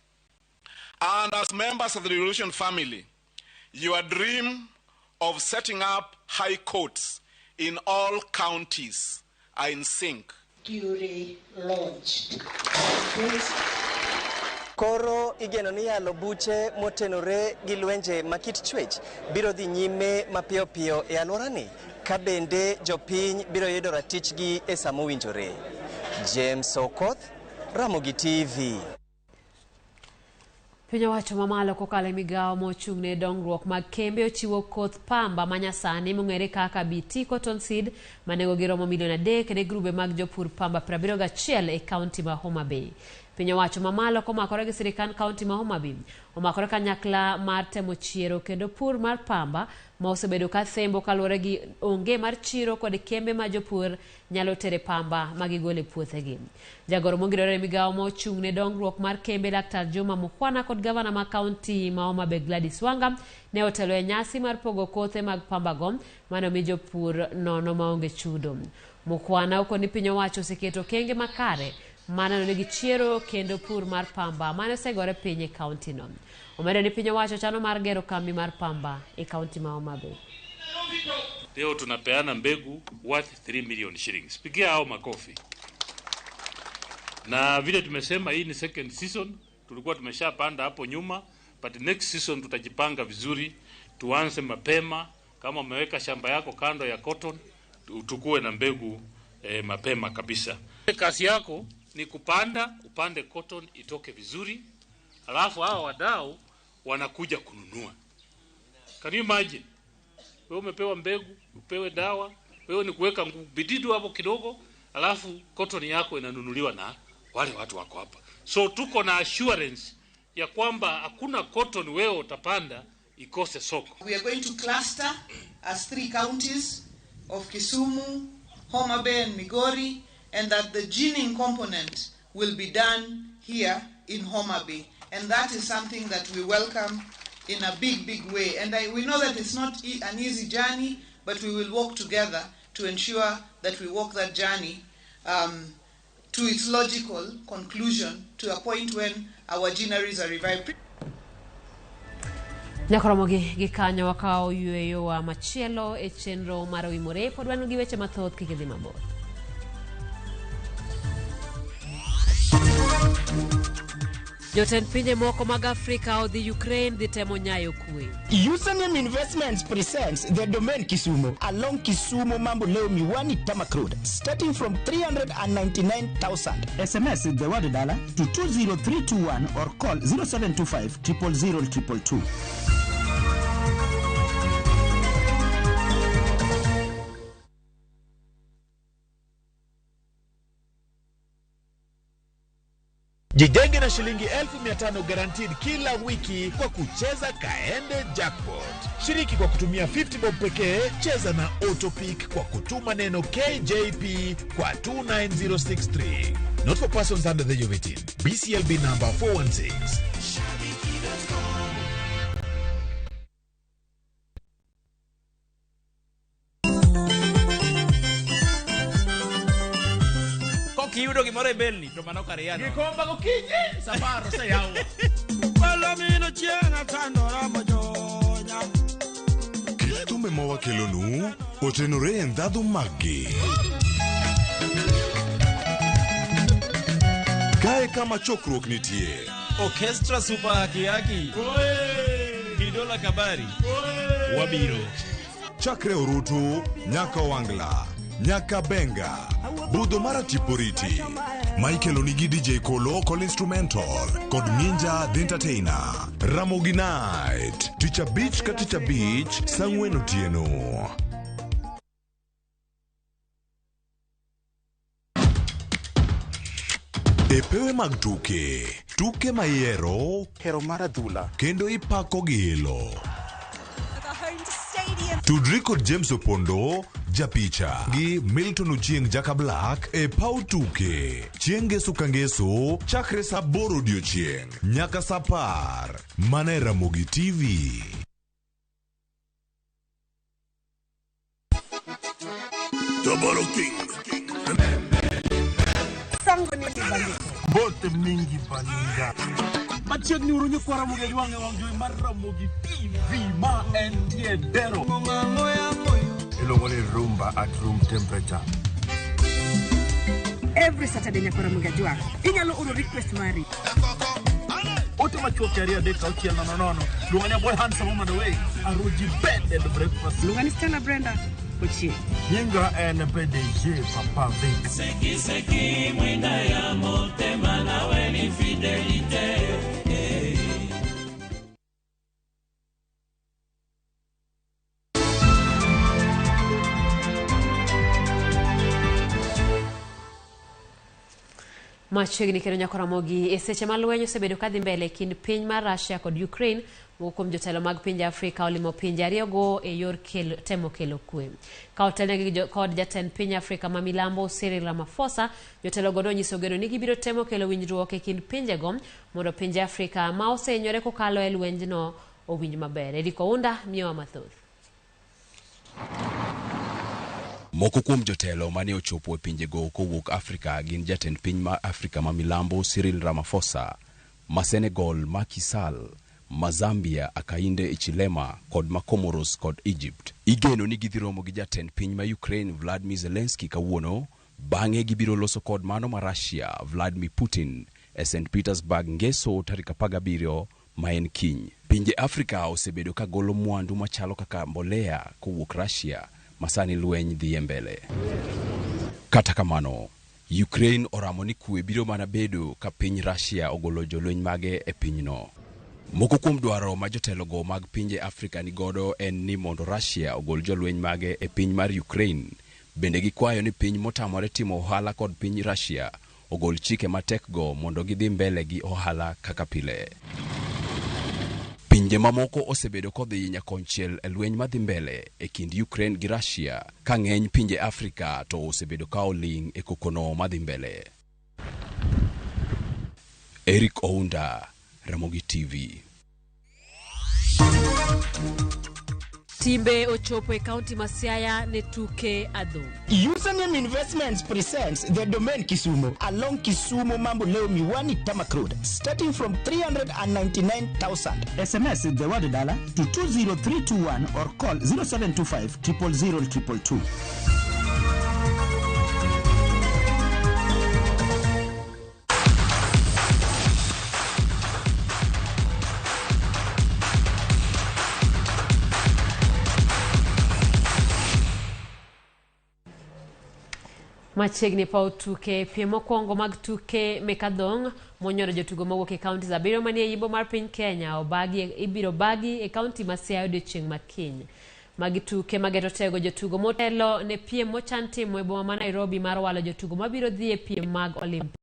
And as members of the Revolution family, your dream of setting up high courts in all counties are in sync. Duly launched. Koro igeno ni yalo buche motenore gi lwenje ma kit chwech biro dhi nyime mapiyo piyo e alworani, ka bende jopiny biro yudo ratichgi e sama owinjore. James Okoth, Ramogi TV. Piny owacho mamalo kokalo e migawo mochung' ne dongruok mag kembe ochiwo koth pamba manyasani mong'ere kaka BT cotton seed ma nengogi romo milion 3 ne grube mag jopur pamba 71 e kaunti ma Homa Bay. Piny owacho mamalo komakore gi sirikand kaunti ma Homa Bay omakore kanyakla mar temo chiero kendo pur mar pamba ma osebedo ka thembo kaluwore gi onge mar chiro kod kembe ma jopur nyalo tere pamba ma gigolo e puothegi. Jagoro mongirore e migawo mochung' ne dongruok mar kembe, Laktar Juma Mukhwana, kod gavana ma kaunti ma Homa Bay, Gladys Wanga, ne otelo e nyasi mar pogo kothe mag pambago mane omi jopur nono maonge chudo. Mukhwana okoni piny owacho oseketo okenge makare mar neno ni gichiero kendo pur mar pamba mane osegore piny e kaunti no. Omedo ni piny owacho chano mar gero kambi mar pamba e kaunti ma Homa Bay. Leo tunapeana mbegu worth 3 million shillings. Pigia hao makofi. Na vile tumesema hii ni second season, tulikuwa tumeshapanda hapo nyuma, but next season tutajipanga vizuri, tuanze mapema. Kama umeweka shamba yako kando ya cotton, tukue na mbegu mapema kabisa. Kazi yako ni kupanda, upande cotton itoke vizuri, alafu hawa wadau wanakuja kununua. Can you imagine? Wewe umepewa mbegu, upewe dawa, wewe ni kuweka bidii tu hapo kidogo, alafu cotton yako inanunuliwa na wale watu wako hapa. So tuko na assurance ya kwamba hakuna cotton wewe utapanda ikose soko. We are going to cluster as three counties of Kisumu, Homa Bay and Migori, and that the ginning component will be done here in Homa Bay. And that is something that we welcome in a big, big way. And we know that it's not an easy journey, but we will work together to ensure that we walk that journey to its logical conclusion, to a point when our ginneries are revived. Nyaka romo gi kanyo wakawo yweyowa machielo e chenro mar Oimore. Pod wan gi weche mathoth, kik idhi mabor. Jotend pinje moko mag Afrika odhi Ukraine dhi temo nyayo kwe. Username Investments presents the Domain Kisumu along Kisumu Mambo Leo Miwani Tamak Road, starting from 399,000. SMS the word dollar to 20321 or call 0725 000 222. Jijenge na shilingi 500,000 guaranteed kila wiki kwa kucheza Kaende Jackpot. Shiriki kwa kutumia 50 bob pekee, cheza na Autopick kwa kutuma neno KJP kwa 29063. Not for persons under the age of 18. BCLB number 416. Kiyudo gimoro e belni to mano kar yano. Gikomba gokinyi safar oseyawo. Palomino chieng' atandora mojonya. Kit thumbe ma wakelonu otenore e ndhadhu maggi. Kae kama chokruok nitie. Orchestra Super Haki Haki. Gidola Kabari. Wabiro. Chakre Orutu nyaka Wangla, nyaka Benga, budho mar Atiporiti. Michael onigi DJ Kolo Kol Instrumental kod Ninja The Entertainer. Ramogi Night, tich abich ka tich abich, saa ang'wen otieno. E pewe mag tuke, tuke ma ihero, hero mar adhula, kendo ipako gi ilo. Tudri kod James Opondo, japicha, gi Milton Ochieng' Jaka Black e paw tuke. Chieng' ngeso ka ngeso, chakre saa aboro odiochieng' nyaka saa apar. Mana e Ramogi TV. Dabaro King. Bote mingi baninga. Machiegni uru nyikwa Ramogi Ajwang' e wang' jowi mar Ramogi TV ma entie Dero. Iluongo ni rumba at room temperature. Every Saturday nyakwa Ramogi Ajwang'. Inyalo oro request mari. Ote machuok 2 3 6 0 0. Luonga ni boy handsome woman away. Aruji bed and breakfast. Luonga ni Stella Brenda Ochieng'. Nyinga en PDG Papa Vic. Seki seki mwinda ya motema nawe ni fidelite. Machiegni kendo nyaka Ramogi e seche ma lweny osebedo kadhi mbele e kind piny mar Russia kod Ukraine, moko kuom jotelo mag pinje Afrika olimo pinje ariyogo e yor temo kelo kwe. Ka otelnegi kod jatend piny Afrika ma milambo Cyril Ramaphosa, jotelogo nonyiso geno ni gibiro temo kelo winjruok e kind pinjego mondo pinje Afrika ma osehinyore kokalo e lwenjno owinj maber. Eric Ounda miyowa mathoth. Moko kuom jotelo mane ochopo e pinjego kowuok Afrika gin jatend piny ma Afrika ma milambo Cyril Ramaphosa, ma Senegal Macky Sall, ma Zambia Hakainde Hichilema kod ma Comoros kod Egypt. Igeno ni gidhi romo gi jatend piny ma Ukraine Vladimir Zelensky kawuono, bang'e gibiro loso kod mano ma Russia Vladimir Putin e St Petersburg ngeso tarik 17 ma en kiny. Pinje Afrika osebedo ka golo mwandu machalo kaka mbolea kowuok Russia masani lweny dhi mbele. Kata kamano, Ukraine oramo ni kwe biro mana bedo ka piny Russia ogolo jolweny mage e pinyno. Moko kuom dwaro ma jotelogo mag pinje Afrika ni godo en ni mondo Russia ogol jolweny mage e piny mar Ukraine. Bende gikwayo ni piny motamore timo ohala kod piny Russia ogol chike matekgo mondo gidhi mbele gi ohala kaka pile. Pinje mamoko osebedo kodhi nyakonchiel e lweny madhi mbele e kind Ukraine gi Russia, ka ng'eny pinje Afrika to osebedo ka oling' e kokono madhi mbele. Eric Ounda, Ramogi TV. Timbe ochopo e kaunti ma Siaya ne tuke adhong'. Username Investments presents the Domain Kisumu along Kisumu Mamboleo Miwani Tarmac Road, starting from 399,000. SMS the word dollar to 20321 or call 0725 000 222. Machiegni paw tuke piem mokwongo mag tuke mek adhong' monyono jotugo mowuok e kaunti 7 manie yimbo mar piny Kenya obagi ibiro bagi e kaunti ma Siaya odiochieng' ma kiny. Magi tuke mageto tego jotugo motelo ne piem mochan timo e boma ma Nairobi mar walo jotugo mabiro dhi e piem mag Olympic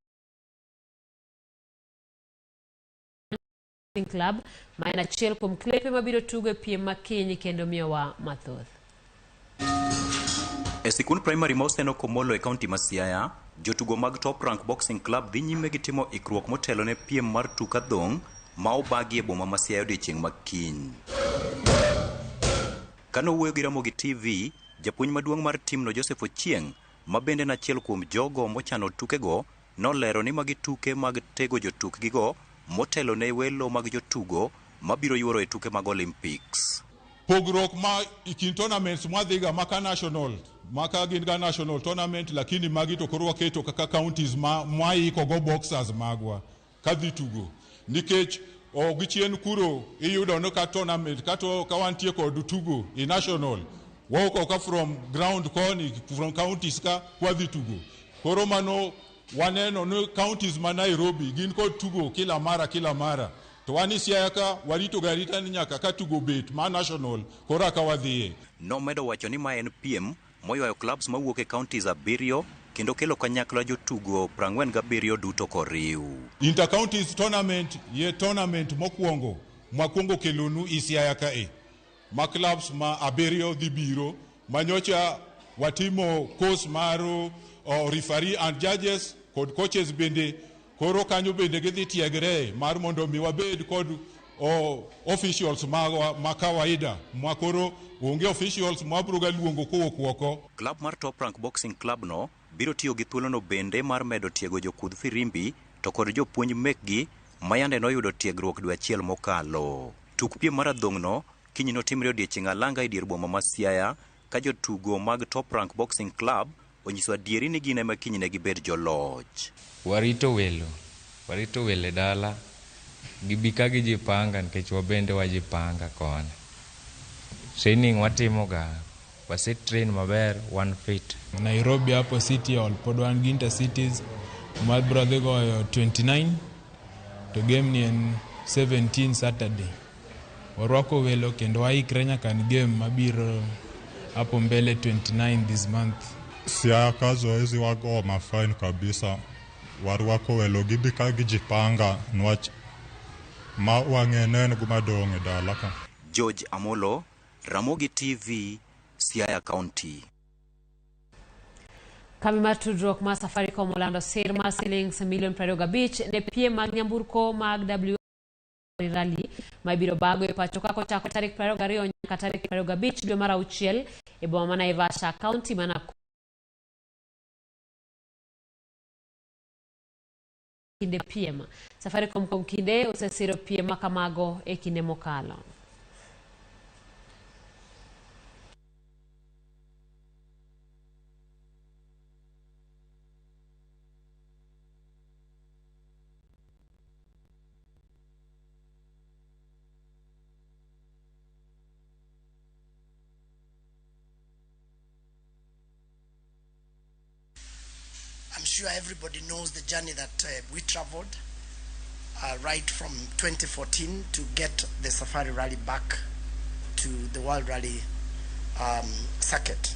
Club ma en achiel kuom klepe mabiro tugo e piem ma kiny kendo miyowa mathoth. E sikund primary ma Oseno Komolo e kaunti ma Siaya, jotugo mag Top Rank Boxing Club dhi nyime gi timo ikruok motelo ne piem mar tuk adhong' ma obagi e boma ma Siaya odiechieng' ma kiny. Kane owuoyo gi Ramogi TV, japuonj maduong' mar timno Joseph Ochieng', ma bende en achiel kuom jogo mochano tukego, nolero ni magi tuke mag tego jotukgigo motelo ne welo mag jotugo mabiro yuoro e tuke mag Olympics. Pogruok ma kind tournaments mwadhiga maka national maka gin ga national tournament, lakini magi to koro waketo kaka counties ma mwaiko go boxers magwa kadhi tugo, nikech gichien kuro iyudo ni ka tournament kato ka wantie kod tugo i national wawuok ka from ground koni from counties ka wadhi tugo. Koro mano waneno ni counties ma Nairobi gin kod tugo kila mara to wan Siaya ka warito ga arita ni nyaka ka tugo bet ma national koro ka wadhiye. Nomedo wacho ni ma en piem moywayo clubs mawuok e counties 7 kendo kelo kanyakla jotugo 47 duto koriw. Inter counties tournament ye tournament mokwongo mwakwongo kelonu Siaya kae ma clubs ma 7 dhi biro manyocha watimo course mar referee and judges kod coaches bende koro kanyo bende gidhi tiegre mar mondo mi wabed kod officials ma kawaida ma koro onge officials mwabiro ga luongo kowuok oko. Club mar Top Rank Boxing Club no biro tiyo gi thuolono bende mar medo tiego jokudh firimbi to kod jopuonj mekgi ma yande noyudo tiegruok dwe achiel mokalo. Tuk piem mar adhong'no kiny notimre odiechieng' alanga e dier boma ma Siaya ka jotugo mag Top Rank Boxing Club onyiso adieri ni gin ema kiny ne gibed joloch. Warito welo dala, gibi ka gijipanga nikech wabende wajipanga koni. Training watimoga, wase train maber, one fit. Nairobi hapo City Hall pod wan gi Intercities mabiro dhi goyo 29 to game ni en 17 Saturday. Warwako welo kendo waikre nyaka ni game mabiro hapo mbele 29 this month. Siaya ka zoezi wago mafine kabisa, warwako welo gibi ka gijipanga nwach ma wang'e guma dong' e dala ka. George Amolo, Ramogi TV, Siaya County. Kambi mar tudruok mar Safaricom olando sir mar silings milion 25 ne piem mag nyamburko mag W Rally ma ibiro bago e pacho ka kochako tarik 22 nyaka tarik 25 dwe mar 6 e boma ma Naivasha, kaunti ma Nakuru. Kinde piem Safaricom kuom kinde osesiro piem makamago e kinde mokalo. I'm sure everybody knows the journey that we traveled right from 2014 to get the Safari Rally back to the World Rally circuit.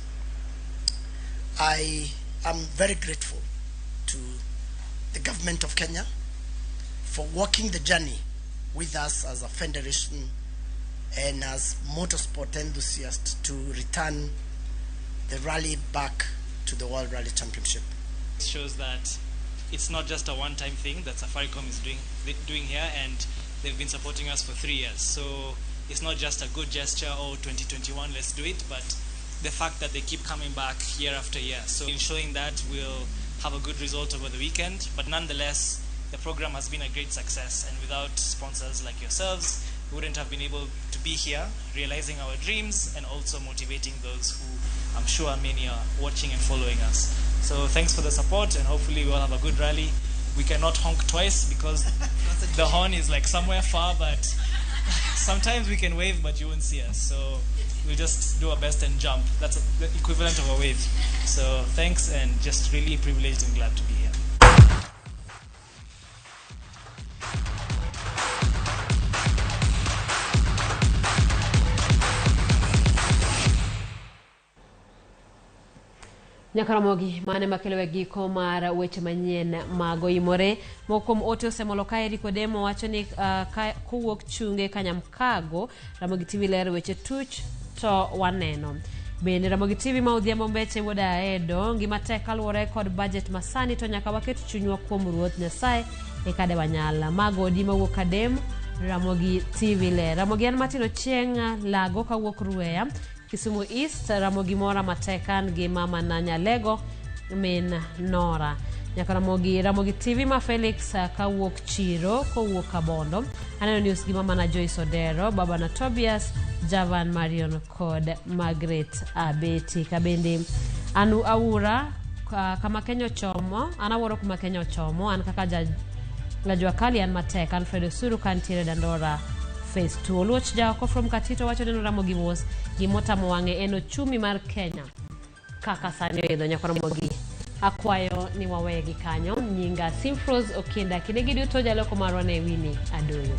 I am very grateful to the government of Kenya for walking the journey with us as a federation and as motorsport enthusiasts to return the rally back to the World Rally Championship. It shows that it's not just a one-time thing that Safaricom is doing here, and they've been supporting us for 3 years. So It's not just a good gesture, oh, 2021, let's do it, but the fact that they keep coming back year after year. So in showing that, we'll have a good result over the weekend. But nonetheless, the program has been a great success, and without sponsors like yourselves, we wouldn't have been able to be here realizing our dreams and also motivating those who I'm sure many are watching and following us. So thanks for the support, and hopefully we all have a good rally. We cannot honk twice because the horn is like somewhere far, but sometimes we can wave, but you won't see us. So we'll just do our best and jump. That's the equivalent of a wave. So thanks, and just really privileged and glad to be here. Nyaka Ramogi mane makelo e giko mar weche manyien mag oimore. Moko kuom ote osemolo ka Eric Odemo wacho ni kowuok Chunge Kanyamkago, Ramogi TV ler weche tuch to waneno. Bende Ramogi TV ma Odhiambo Mbeche wuod Aedo, ngima tek kaluwore kod budget masani to nyaka waket chunywa kuom Ruoth Nyasaye eka de wanyal. Mago odi mawuok Kadem, Ramogi TV ler. Ramogi an Martin Ochieng' Lago kawuok Rueya, Kisumu East, Ramogi mora matek an gi mama na Nyalego min Nora. Nyaka Ramogi, Ramogi TV ma Felix kawuok Chiro, kowuok Kabondo. Aneno news gi mama na Joyce Odero, baba na Tobias, Javan Marion kod Margaret Abeti. Kabende anu aura kama Kenya ochomo, an awuoro kuma Kenya ochomo, an kaka ja kali an matek, Alfred Osuru kantiere Dandora Phase 2. Oluoch Jaoko from Katito wacho neno Ramogi mos, gimotamo wang'e en ochumi mar Kenya kaka sani oidho. Nyaka Ramogi akwayo ni wawegi kanyo. Nyinga Simfros Okinda, kinde gi duto jaloko marwa ne Winnie Adoyo.